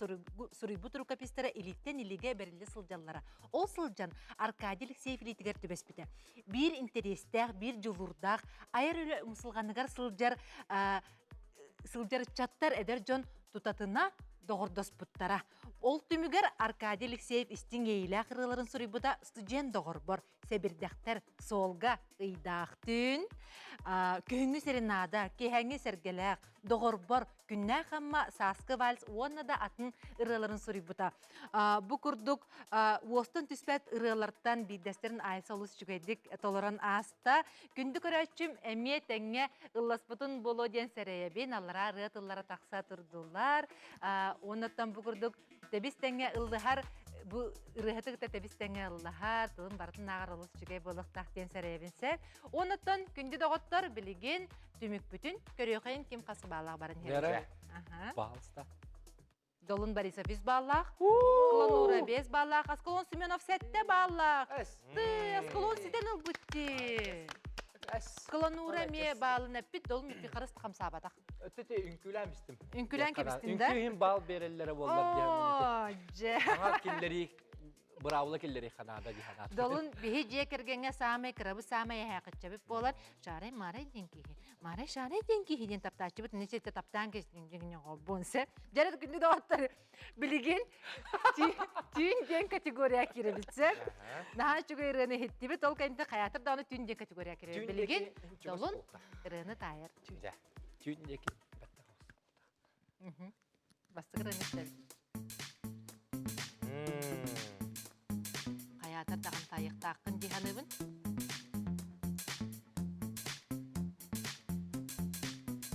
суруйбут рукопистара илииттэн илиигэ бэриллэ сылдьаллара. Ол сылдьан Аркадий Алексеев илиитигэр түбэспитэ. Биир интэриэстээх, биир дьулуурдаах, айар үлэ умсулҕаныгар сылдьар сылдьар ыччаттар, эдэр дьон тутатына доҕордоспуттара. Ол түмүгэр Аркадий Алексеев истиҥ иэйиилээх ырыаларын суруйбута студент доҕорбор, сэбирдэхтэр, суолга ыйдаах түүн, күһүҥҥү серенада, киэһээҥҥи сэргэлээх, доҕорбор, күннээх Амма, сааскы вальс уонна да атын ырыаларын суруйбута. Бу курдук уостан түспэт ырыалартан биирдэстэрин Айса олус үчүгэйдик толорон ааста. Күндү көрөөччүм эмиэ тэҥҥэ ылласпытын буолуо диэн сэрэйэбин. Аллараа ырыа тыллара тахса турдулар. Уоннаттан бу курдук тэбис тэҥҥэ ыллыһар бу ырыаһыты кытта тэбис тэҥҥэ ыллаһар, тылын барытын ааҕар олус үчүгэй буолуохтаах диэн сэрэйэбин сөп. Уоннаттан күндү доҕоттор билигин түмүкпүтүн көрүөххэйин ким хас баалаах баран иһэр. Пожалуйста. Долун Борисов 3 баллаах, Клонура 5 баллаах, Аскалон Семенов 7 баллаах. Ты, Аскалон ситэн ылбытти. Клонура эмиэ баалын эппит, Долун икки харыс хамсаабатах. Өттөте үҥкүүлээн бистим. Үҥкүүлээн кэбистин да? Үҥкүү иһин баал береллere боллар Оо, дьэ. Аңа киллери быраабыла киллери ханаада дии ханаат. Долун биһи дьиэ кэргэҥҥэ саамай кырабы саамай эһээхиччэбит буолар. Шаарай Маарай диэн киһи. Маарай Шаарай диэн киһи диэн таптааччыбыт. Ини ситэ таптаан киһи бонсе. Дьэрэ күндү доҕоттор билигин түүн диэн категория киирэбитсэ. Наһаа үчүгэй ырыаны иһиттибит. Ол кэннэ хайаатар даҕаны түүн диэн категория киирэбит. Билигин Долун ырыаны таайар. Түүн диэки Бастакы ырыаны истэбит. Хайаатар даҕаны таайыахтааххын дии саныыбын.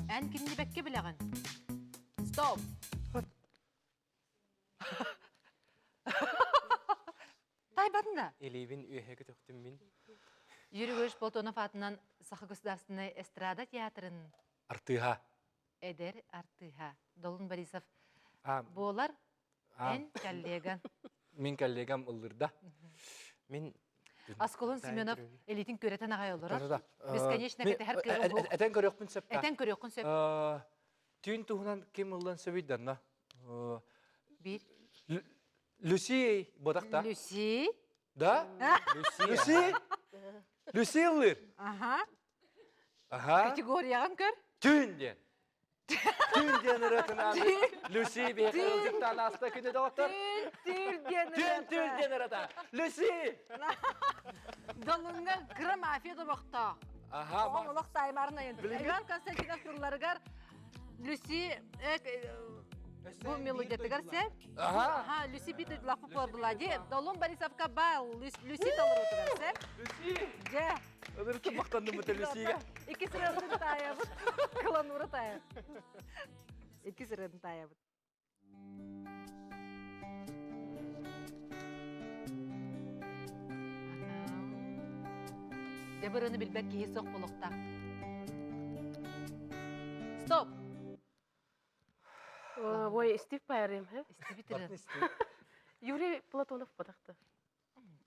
Эн кинини бэккэ билэҕин. Стоп! Тайбатын да? Илиибин үөһэ көтөхтүм мин. Юрий Григорьевич Платонов аатынан Саха государственнай эстрада театрын Артыыһа. эдэр артыыһа Долун Борисов буолар эн коллеган. Мин коллегам ыллырда. Мин Асколон Семенов элитин көрөтөн аҕай олорор. Бесконечно кэтэһэр кыаҕым суох. Этэн көрүөхпүн сөп. Этэн көрүөххүн сөп. Түүн туһунан ким ыллан сөбүй данна? Биир. Люси бодахта. Люси. Да? Люси. Люси ыллыр. Аха. Аха. Категорияҕын көр. Түүн диэн. Түүн диэн ырыатынан Люси биһиэхэ ыалдьыттаан ааста күнү доҕоттор. Түүн түүл диэн Түүн түүл диэн ырыата. Люси! Долуҥҥа кыра мафия тобохтоох. Аха. Оҕом олох таймарын айын. Иван Константинов тылларыгар Люси бу мелодиятыгар сэ. Аха. Аха, Люси бит лапы была. Долун Борисовка бал Люси толорутугар сэ. Люси! Дьэ. Ынырык мактанным бу Люсига. Икки сырыатын таайабыт. Кыланура таайа. Икки сырыатын таайабыт. Дьэ бырыны билбэт киһи суох буолуохтаах. Стоп! Ой, Стив Пайрым, Истибит ырыа. Юрий Платонов батахта.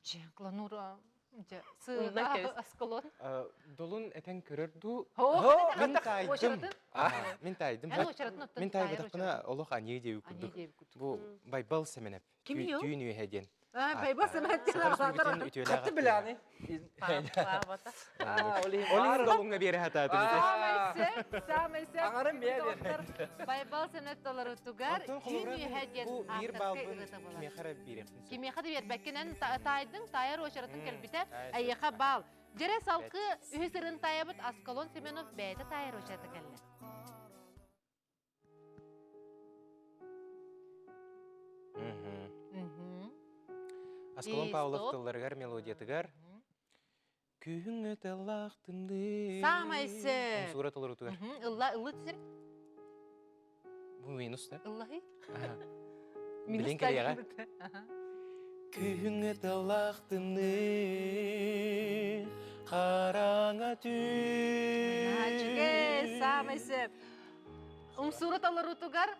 Дьэ, Кланура, дьэ, Умнан кэбис. Аскалон. Долун этэн көрөр дуу? Хо, Мин таайдым. Мин таайдым. Эн уочаратын оттон Мин таайар таайбатахпына олох аньыы диэби Аньыы курдук. диэби курдук. Бу Байбал Сэмэнэп. Ким юу? Түүн үөһэ диэн. Байбал Сэмэнэп диэн Саха аҕалар. Республикатын үтүөлээх Хатты билэни. Паабата. Ол иһин долуҥҥа биэрэ сатаатым. Саамай сөп, саамай сөп. Аҥарын биэ биэр. Байбал Сэмэнэп толорутугар Онтон түүн холобура үөһэ диэн бу биир авторскай баалбын ырыата буолар. кимиэхэ эрэ биэриэхпин сөп. Кимиэхэ да биэрбэккин эн таайдыҥ, таайар уочаратын кэлбитэ, Таайар эйиэхэ сөп. баал. Дьэрэ салкы үһүс ырын таайабыт Аскалон Семенов бэйэтэ таайар уочарата кэллэ. Аскалон И Павлов стоп. тылларыгар, мелодиятыгар Күһүҥҥү тыллаах тымныы Саамай сөп. Умсуура толорутугар. Ылла, ыллы түсер. Бу минус да? Ыллаһый. Билин кэлиэҕэ. Күһүҥҥү тыллаах тымныы хараҥа түүн Үчүгэй, саамай сөп. Умсуура толорутугар.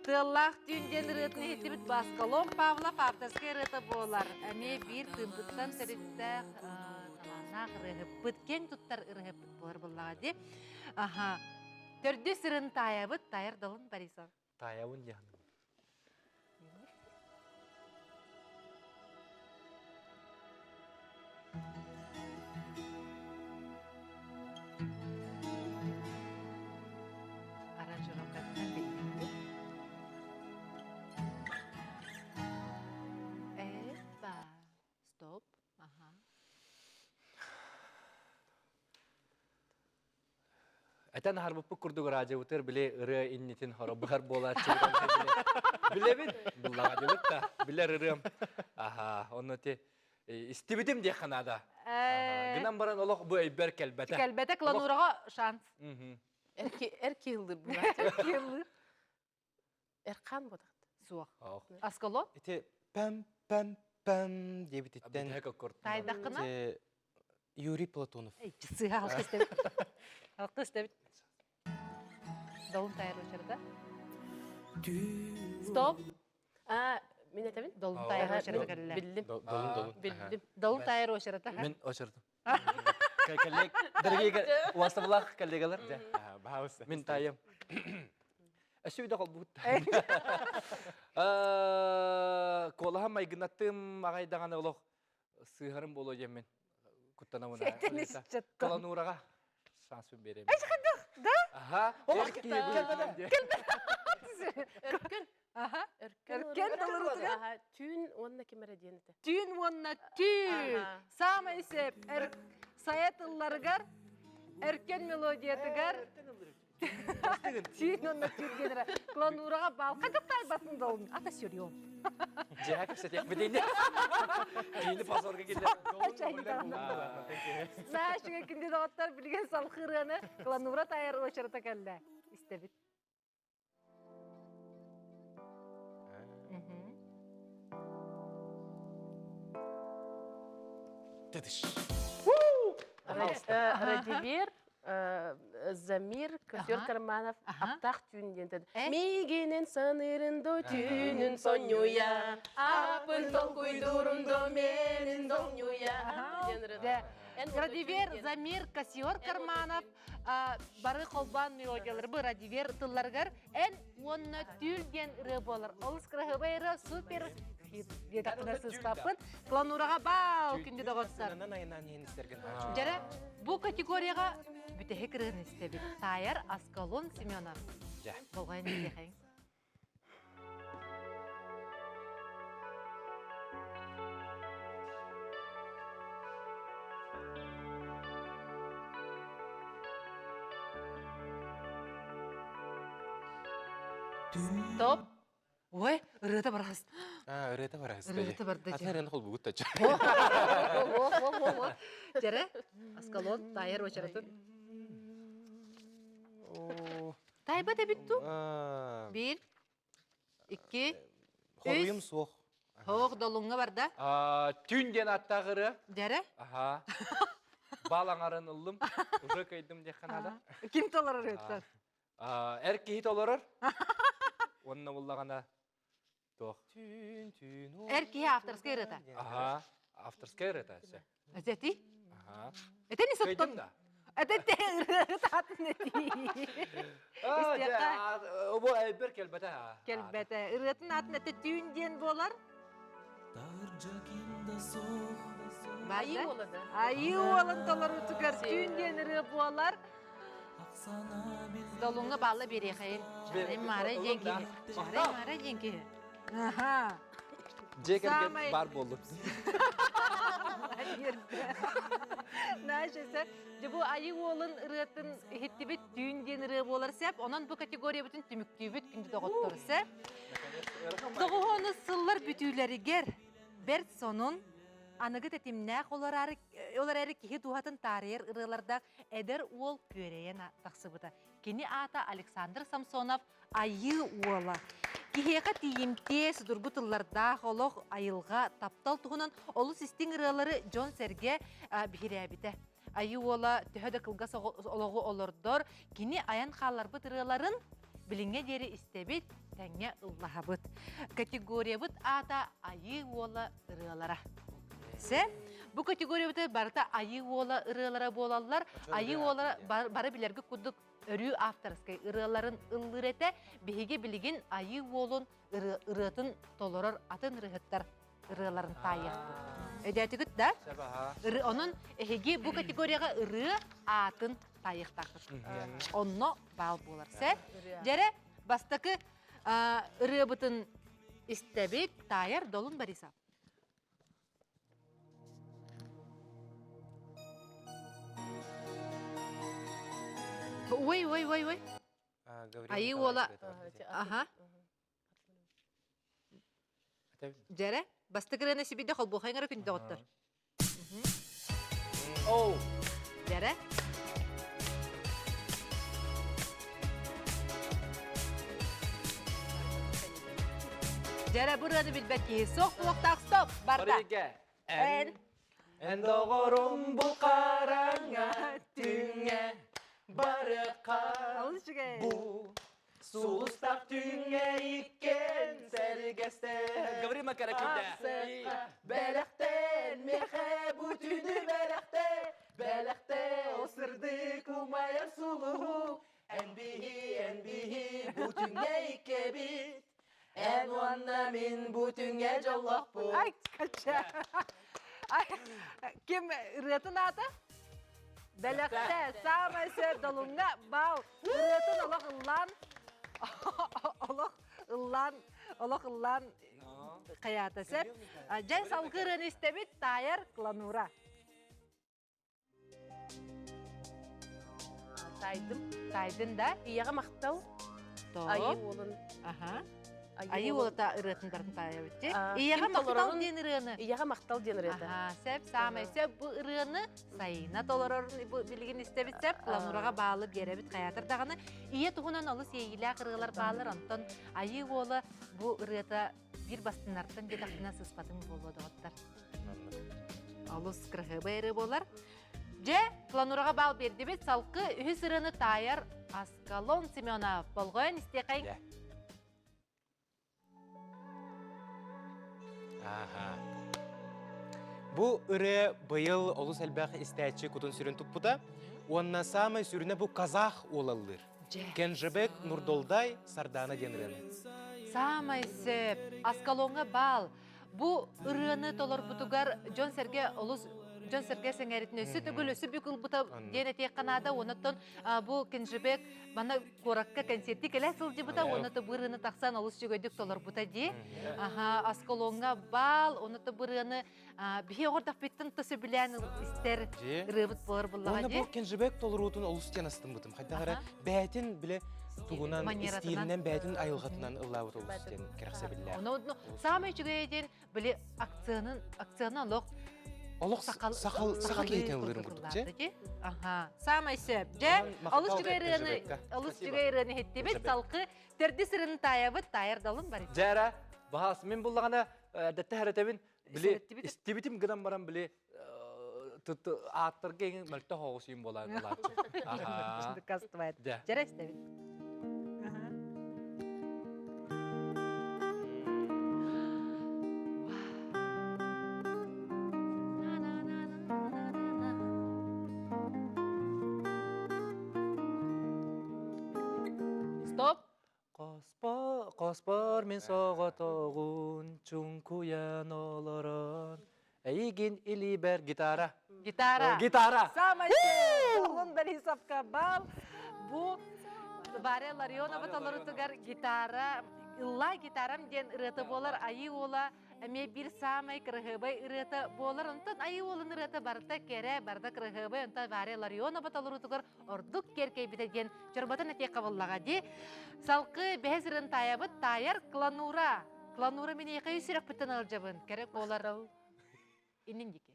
Тыаллаах түүн диэн ырыатын иһиттибит Баскалон Павлов авторскай ырыата буолар. Эмиэ биир тыымпыттан төрүттээх талааннаах ырыаһыппыт, киэҥ туттар ырыаһыппыт буолар буоллаҕа дии. Аха. Төрдүс ырын таайабыт, Тайар Долун Борисов. Таайабын диэн. Аранжировкатынан биллибит. Эпа. Стоп. Ага. Этэн аһарбыппыт курдук радиобытыгар били ырыа иннитин хоробугар буолааччы билэбин буллаҕа дибит да билэр ырыам аха онно ти истибитим диэххэ наада гынан баран олох бу өйбөр кэлбэтэ кэлбэтэ клонураҕа шанс эр киһилдир киһилдир Эрхан бодахт. Суох. Аскало? Ити пэм пэм пэм диэбититтэн Тайдаххына? Юрий Платонов. Сыһа алкыс дебит. Алкыс дебит. Долун тайыр очерда. Стоп. А, мин этэбин? Долун тайыр очерда кэллэ. Биллим. Долун долун. Биллим. Долун тайыр очерда. Мен очердым. Коллег, дорогие уастабылаах коллегалар. Баһаалыста. Мин таайым. Өссө үйдө холбут. Куолаһа майгынаттым аҕай даҕаны олох сыыһарым буолуо диэммин куттанабын. Калануураҕа шанс биэрэбин. Да? Аха. Өркөн. Аха. Өркөн. Өркөн толорутугар. Түүн уонна ким эрэ диэн этэ. Түүн уонна түүн. Саамай сөп. Сайа тылларыгар, өркөн мелодиятыгар Түүн уонна түүн диэн эрэ. Клонураҕа баал. Хайдах таайбатын да ол. Ата сөрүөм. Дьиэҕэ кэпсэтиэхпит ини. Киини позорга киллэр. Наашыга күндү доҕоттор билигин салхы ырыаны Клонура тайар уочарата кэллэ. Истэбит. Радивер Замир Косер Карманов Аптах түүн диэн Мигинин санырын до түүнүн сонньуя Апын толкуйдурун до менин доңньуя Радивер Замир Косер Карманов бары холбоон мелодиялары бу Радивер тылларыгар эн уонна түүл диэн ырыа буолар. Олус кыраһыабай ырыа супер хит диэтэхпинэ сыыспаппын. Кланураҕа баал күндү доҕоттор. Дьэрэ, бу категорияҕа бүтэһик ырыаны истэбит. Таайар Аскалон Семенов. Болҕойон истиэхэйиҥ. Стоп. Ой, ырыата барас. А, ырыата барас. Ырыата барда. Атын ырыаны холбугут тачы. Дьэрэ, Аскалон тайар очаратын. Тайбат эбит ту. Биир, икки, Хоруйум суох. Хоох долуҥҥа барда. Түүн диэн аттаах ырыа. Дьэрэ. Аха. Бал аҥарын ыллым. Уже кыйдым диэххэ наада. Ким толорор ыттан? Эр киһи толорор. Уонна буллаҕына туох. Түүн түүн Эр киһи авторскай ырыата. Аха. Авторскай ырыата. Эти? Аха. Этени соттон. Кыйдым да. Этете ырыата атын эти. Бу элбер келбете. Келбете. Ырыатын атын эте түүн диэн буолар. Айыы уола да. Айыы уолун толоруутугар түүн диэн ырыа буолар. Долуҥҥа баалла биэриэхэйин. Чарай маарай диэн киһи. Чарай маарай диэн киһи. Аха. Дьиэ кэргэн баар буоллун. Наша Дьэ бу Айыы уолун ырыатын иһиттибит түүн диэн ырыа буолар сеп. Онон бу категориябытын түмүктүүбүт күндү доҕоттор сеп. Тоҕуһуону сыллар бүтүүлэригэр бэрт сонун, аныгы тэтимнээх ол эрээри киһи дууһатын таарыйар ырыалардаах эдэр уол күөрэйэн тахсыбыта. Кини аата Александр Самсонов Айыы уола. Киһиэхэ тиийимтиэ, судургу тыллардаах олох, айылҕа, таптал туһунан олус истиҥ ырыалары дьон-сэргэ биһирээбитэ. Айыы уола төһө да кылгас олоҕу олордор, кини айан хаалларбыт ырыаларын билиҥҥэ диэри истэбит, тэҥҥэ ыллаһабыт. Категориябыт аата Айыы уола ырыалара. Сэ, бу категориябыт барыта Айыы уола ырыалара буолаллар. Айыы уола бары билэргэ курдук өрүү авторскай ырыаларын ыллыыр этэ. Биһиги билигин Айыы уолун ырыатын толорор атын ырыаһыттар ырыаларын таайыахпыт. Өйдөөтүгүт да? Онон эһиги бу категорияҕа ырыа аатын таайыахтааххыт. Онно баал буолар. Сэ, дьэрэ бастакы ырыабытын истэбит, таайар Долун Борисов. Ой, ой, ой, ой. Айыы уола. Аха. Дьэрэ, бастакы ырыаны сибидэ холбуохайҥара күндэ оҕоттор. Оу. Дьэрэ. Дьэрэ, бу ырыаны билбэт киһи суох буолуохтаах стоп барда. Эн. Эн доҕорум бу хараҥа түҥҥэ барыахха бу сулустаах түҥҥэ иккен сэргэстэ. Говори Макаракида. Бэлэхтэн миэхэ бу түүнү бэлэхтэ, бэлэхтэ ол сырдык умайар сулуһу. Эн биһи, эн биһи бу түҥҥэ иккэбит. Эн уонна мин бу түҥҥэ дьоллоохпут. Ай, кача. Ай, ким ырыатын аата? Бэлэхтэ, саамай сөп долуҥҥа бал. Ырыатын олох ыллаан, олох ыллаан, олох ыллаан хайаата сөп. Дьэ, салгыы ырыаны истэбит, таайар Кланура. Таайдым. Таайдын да? Ийэҕэ махтал. Айыы уолун. Аха. Айыы уолата ырыатын барын таайабыт дии. Ийэҕэ махтал диэн ырыаны. Ийэҕэ махтал диэн ырыата. Аха, сөп, саамай сөп бу ырыаны Сайына толорор бу билигин истэбит сөп. Ламураҕа баалы биэрэбит хайаатар даҕаны. Ийэ туһунан олус иэйиилээх ырыалар бааллар. Онтон Айыы уола бу ырыата биир бастыннартан диэтэхпинэ сыспатым буолуо доҕоттор. Олус кыраһыабай ырыа буолар. Дьэ, Кланураҕа баал биэрдибит. Салкы үһүс ырыаны таайар Аскалон Семенов. Болҕойон истиэхэйиҥ. Аха. Бу ырыа быйыл олус элбэх истээччи кутун-сүрүн туппута. Уонна саамай сүрүнэ бу казах уолаллыыр. Кенжебек Нурдолдай Сардана диэн ырыаны. Саамай сөп. Аскалоҥҥа баал. Бу ырыаны толорбутугар дьон-сэргэ олус дьон-сэргэ сэҥээритин өссө төгүл өссө бүк ылбыта диэн этиэххэ наада. Онон бу Кенжебек манна куоракка кэнсиэрти кэлэ сылдьыбыта уонна бу ырыаны тахсан олус үчүгэйдик толорбута дии. Аха, Аскалоҥҥа баал, онно бу ырыаны биһи оҕордохпуттан то сөбүлээн истэр ырыабыт буолар буллаҕа Уонна дии. бу Кенжебек толоруутун олус диэн астыммытым. Хайдах эрэ бэйэтин биле тугунан истиилинэн бэйэтин айылҕатынан ыллаабыт олус диэн кэрэхсэбиллээх. Ону саамай үчүгэй диэн били акциянын акцияны олох Олох сахал саха киһитин ыллыырын курдук дьэ. Аха, саамай сөп. Дьэ, олус үчүгэй ырыаны олус үчүгэй ырыаны иһиттибит. Салкы төрдүс ырыаны таайабыт, таайар далын бар. Дьэ эрэ, баһаас мин буллаҕына эрдэттэ хэрэтэбин били истибитим гынан баран били ааттарга эҥин мөлтөх оҕус юм буолан ылааччы. Аха. Кастыбайт. Дьэрэ истэбит. Стоп. Хоспор мин соҕотоҕун чуҥкуйан олорон Эйигин илиибэр гитара. Гитара. Гитара. Самай Долун Борисовка бал. Бу Варя Ларионова толорутугар гитара Ыллаа гитарам диэн ырыата буолар Айыы уола эмиэ биир саамай кыраһыабай ырыата буолар. Онтон Айыы уолун ырыата барыта кэрэ, барыта кыраһыабай. Онтон Варя Ларионова толорутугар ордук киэркэйбитэ диэн чорботон этиэххэ буоллаҕа дии. Салкы бэһис ырын таайабыт таайар Кланура. Кланура мин эйиэхэ сүрэхпиттэн ыалдьабын. Кэрэ буолар иннин диэки.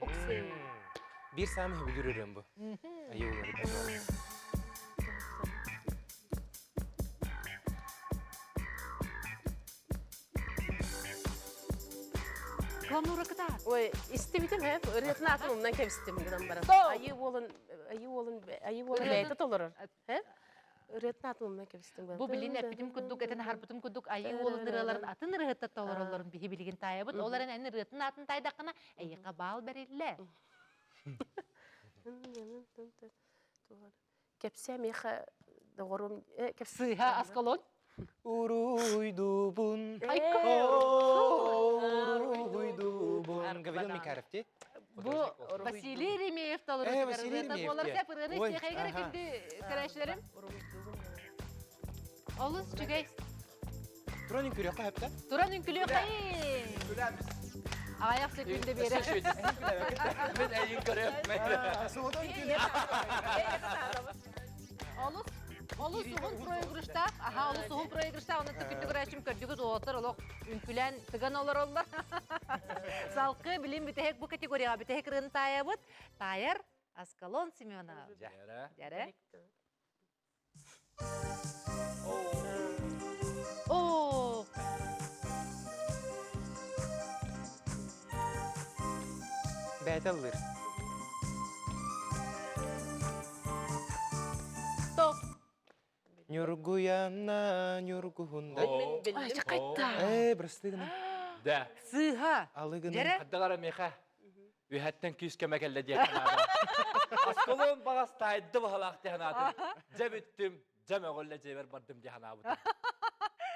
Оксей. Биир саамай сөбүлүүр ырыам бу. Айыы уларыт. Кылануура кытаат. Ой, истибитим һэ, ырыатын аатын умнан кэбистим гынан баран. Айыы уолун, айыы уолун, айыы уолун бэйэтэ толорор. Һэ? Ырыатын аатын умнан кэбистим. Бу билин эппитим курдук, этэн аһарбытым курдук айыы уолун ырыаларын атын ырыаһыттар толороллорун биһи билигин таайабыт. Ол эрэн эн ырыатын аатын таайдаххына, эйиэхэ баал бэриллэ. Кэпсээ миэхэ доҕорум Сыыһа Аскалон. Уруйдубун. Уруйдубун. Гаврил Микаров ти? Бу Василий Еремеев толорутугар ырыата буолар сеп ырыаны истиэхэйгэр күндү көрөөччүлэрим. Олус үчүгэй. Туран үҥкүрүөххэ сөптө. Туран үҥкүлүөххэ. Аҕыйах секунда биэрэ. Мен эйин көрөм. Олус олус уһун проигрыштаах, аха олус уһун проигрыштаах, оны түкүттүк көрөөчүм көрдүгүт уолаттар олох үҥкүлээн тыган олороллор. Салкы билим бүтэһик бу категорияға бүтэһик ырыаны таайабыт. Таайар Аскалон Семенов. Дьэрэ. Оо! Бэйэтэ ыллыыр. Стоп! Ньургуйанна ньургуһунда. Мин биллим. Ээ, бырастыы гына. Да. Сыыһа. Алы гына. Дьэрэ. Хаддагара миэхэ үһэттэн күүс көмө кэллэ диэн санаатым. Осколон баҕас таайды баһалаах диэн санаатым. Дьэ бүттүм, дьэ мөҕүллэ дьиэбэр бардым диэн санаабытым.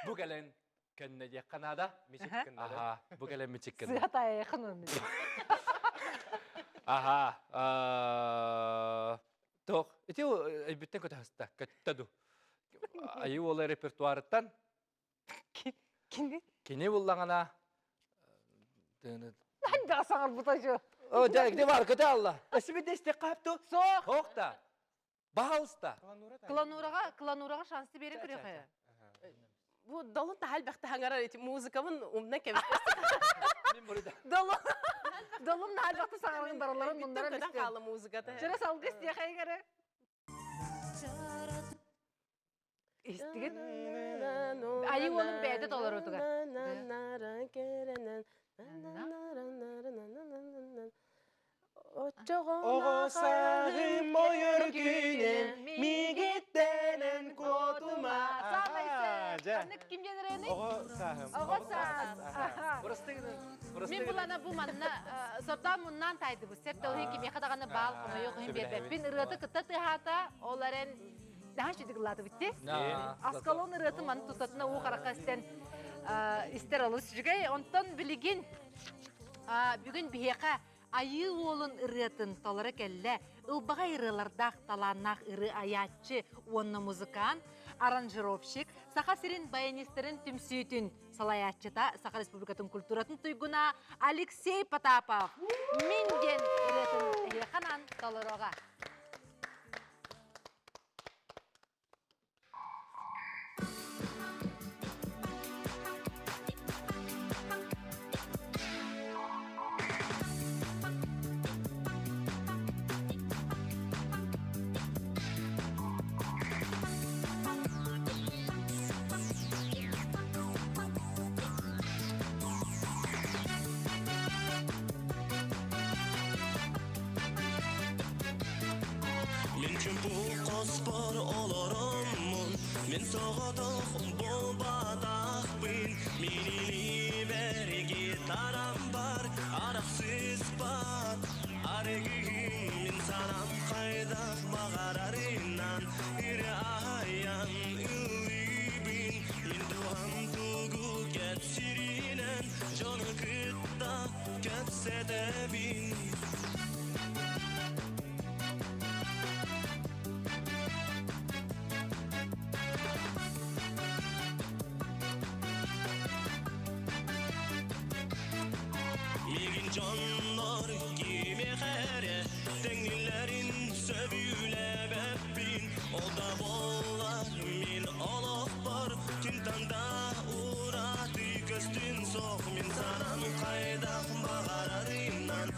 Бу кэлэн көннө диэххэ наада. Мичик гынна. Аха, бу кэлэн мичик гынна. Сыа таайахын онно. Аха, тоқ, ити өйбүттэн көтө көттө ду. Айыы уола репертуарыттан Кини? Кини буллаҕына Хайдах саҥарбыта дьо. О, дьэ, где бар, көтө алла. Өссө де истек капту. Суох. Хоқта. Баһалыста. Кланураға, кланураға шансы бере көрөкө. Бу долун тахал бэхтэ хаҥарар эти музыкабын умна кэбистэ. Мин бурда. Долун долун наһаа элбэхтэ саҥарарын бараларын муннаран Бүттэн көтөн истиэм. хаалла музыката. Чөрө салгыс диэхэ Истигит. Айыы уолун бэйэтэ толорутугар. Оҕо сааһым ойор күнүм мигиттэнэн куотума. Саамай Дьэ. Ханнык ким диэн ырыаный? Оҕо сааһым. Оҕо саас. Бырастыы Мин булана бу манна сордоон муннаан таайдыбыт. Сеп толуһун кимиэхэ даҕаны баал хомойуох иһин биэрбэппин. Ырыаты кытта тыаһаата, ол эрэн наһаа үчүгэй ыллаатыбыт дии. Аскалон ырыатын маны тутатына уу харахха истэн истэр олус үчүгэй. Онтон билигин бүгүн биһиэхэ Айыы уолун ырыатын толоро кэллэ ылбаҕай ырыалардаах талааннаах ырыа айааччы уонна музыкант, аранжировщик, Саха сирин баянистарын түмсүүтүн салайааччыта, Саха Республикатын культуратын туйгуна Алексей Потапов Мин диэн ырыатын эһиэхэ анаан толоруоҕа. Мин чуҥпу хоспор олороммун, Мин соҕотох буолбатахпын, Мин илиибэр гитарам бар, Арахсыспат арыгыһым, Мин санаам хайдах баҕарарынан Ырыа айан ыллыыбын, Мин дууһам тугу кэпсииринэн Дьону кытта кэпсэтэбин. Мигин дьоннор кимиэхэ эрэ тэҥниллэрин сөбүлээбэппин. Ол да буоллар мин олохпор кимтэн да ураты көстүн суох. Мин санаам хайдах баҕарарынан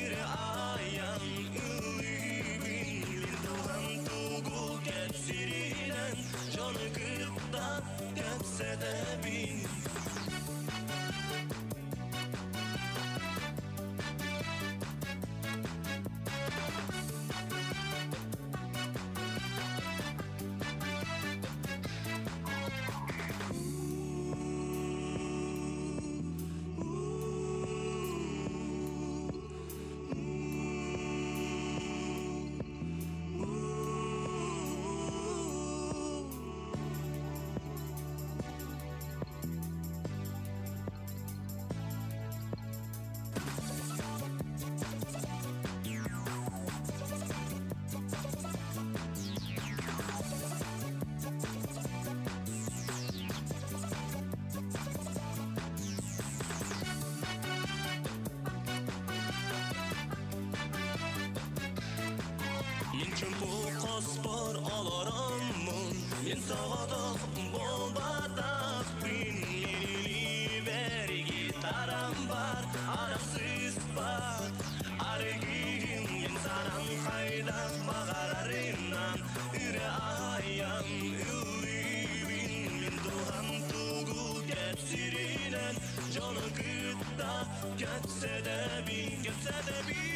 ырыа айан ыллыыбын. Мин дууһам тугу кэпсииринэн дьону кытта кэпсэтэбин. Хоспор олороммун Мен соҕотох буолбатахпын Мин гитарам бар Арахсыспат Арыгыгын мен санам хайдах баҕарарынан Үрэ айан ыллыыбын Мин дууһам тугу кэпсиринэн Дьону кытта кэпсэтэбин Кэпсэтэбин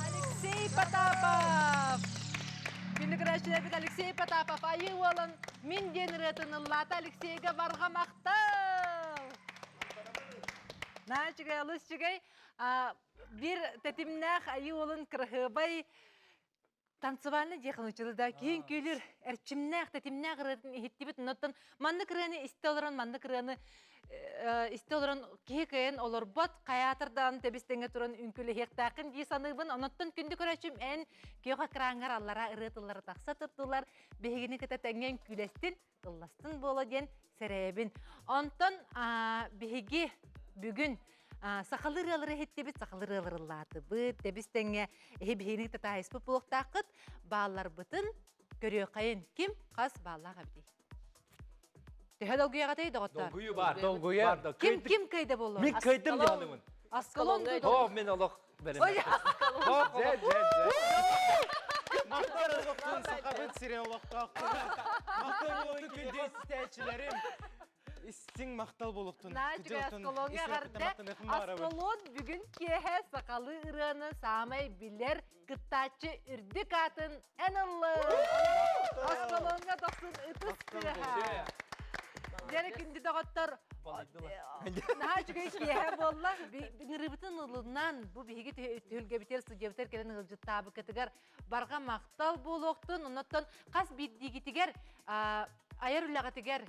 Алексей Потапов! Күндү көрөөччүлэрбит Алексей Потапов айыы уолун мин диэн ырыатын ыллаата Алексейга барҕа махтал! Наһаа үчүгэй, олус үчүгэй. Биир тэтимнээх айыы уолун кыраһыабай танцевальный диэхин учулу да киһин күлүр эрчимнээх тэтимнээх ырыатын иһиттибит оннуттан маннык ырыаны истэ олорон маннык ырыаны истэ олорон киһи кыайан олорбот хайаатардаан тэбис тэҥҥэ туран үҥкүлэһиэхтээххин дии саныыбын онуттан күндү көрөөччүм эн күөх экраҥҥар аллараа ырыа тыллара тахса турдулар биһигини кытта тэҥҥэ үҥкүүлэстин ылластын буола диэн сэрэйэбин. Онтон биһиги бүгүн сахалыы ырыалары иһиттибит, сахалыы ырыалары ыллаатыбыт, тэбис тэҥҥэ эһи биһигини татаайыспыт буолуохтааххыт, баалларбытын көрүөххэйин. Ким хас бааллаах эбитий? Төһө долгуйаҕытый, доҕоттор? Долгуйуу баар. Долгуйа. Ким ким кыайда буолла? Мин кыайдым диһанымын. Аскалон О, мен олох бэлэммин. Дьэ, дьэ, дьэ. Махтал олохтун сахабыт сирин олохтоохторо. Махтал олохтун күндү истээччилэрим. Истиҥ махтал болуктун. Наачыгай Аскалоҥҥа эҕэрдэ. Аскалон бүгүн киэһэ сахалыы ырыаны саамай билэр кыттааччы үрдүк аатын эн ыллын. Аскалоҥҥа тохсун ытыс тыаһа. Дьэ күндү доҕоттор, наһаа үчүгэй киэһэ буолла. Ыҥырыыбытын ылынан, бу биһиги түһүлгэбитигэр, студиябытыгар кэлэн ыалдьыттаабыккытыгар барҕа махтал буолуохтун. Оннуттан хас биирдиигитигэр айар үлэҕитигэр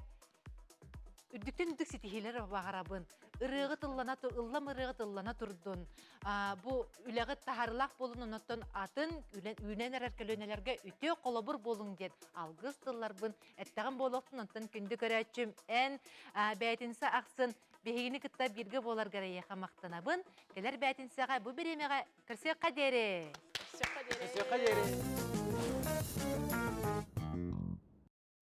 үрдүктэн үрдүк ситиһиилэр баҕарабын. Ырыаҕыт ыллана ыллам ырыаҕыт ыллана турдун. Бу үлэҕит таһаарыылаах буолун, оннуттан атын үүнэн эрэр көлүөнэлэргэ үтүө холобур буолуҥ диэн алгыс тылларбын Эттэҕим буолуохтун, онтон күндү көрөөччүм, эн бээтинсэ ахсын биһигини кытта бииргэ буоларгар эйиэхэ махтанабын. Кэлэр бээтинсэҕэ бу бириэмэҕэ көрсүөххэ диэри! Көрсүөххэ диэри! Көрсүөххэ диэри!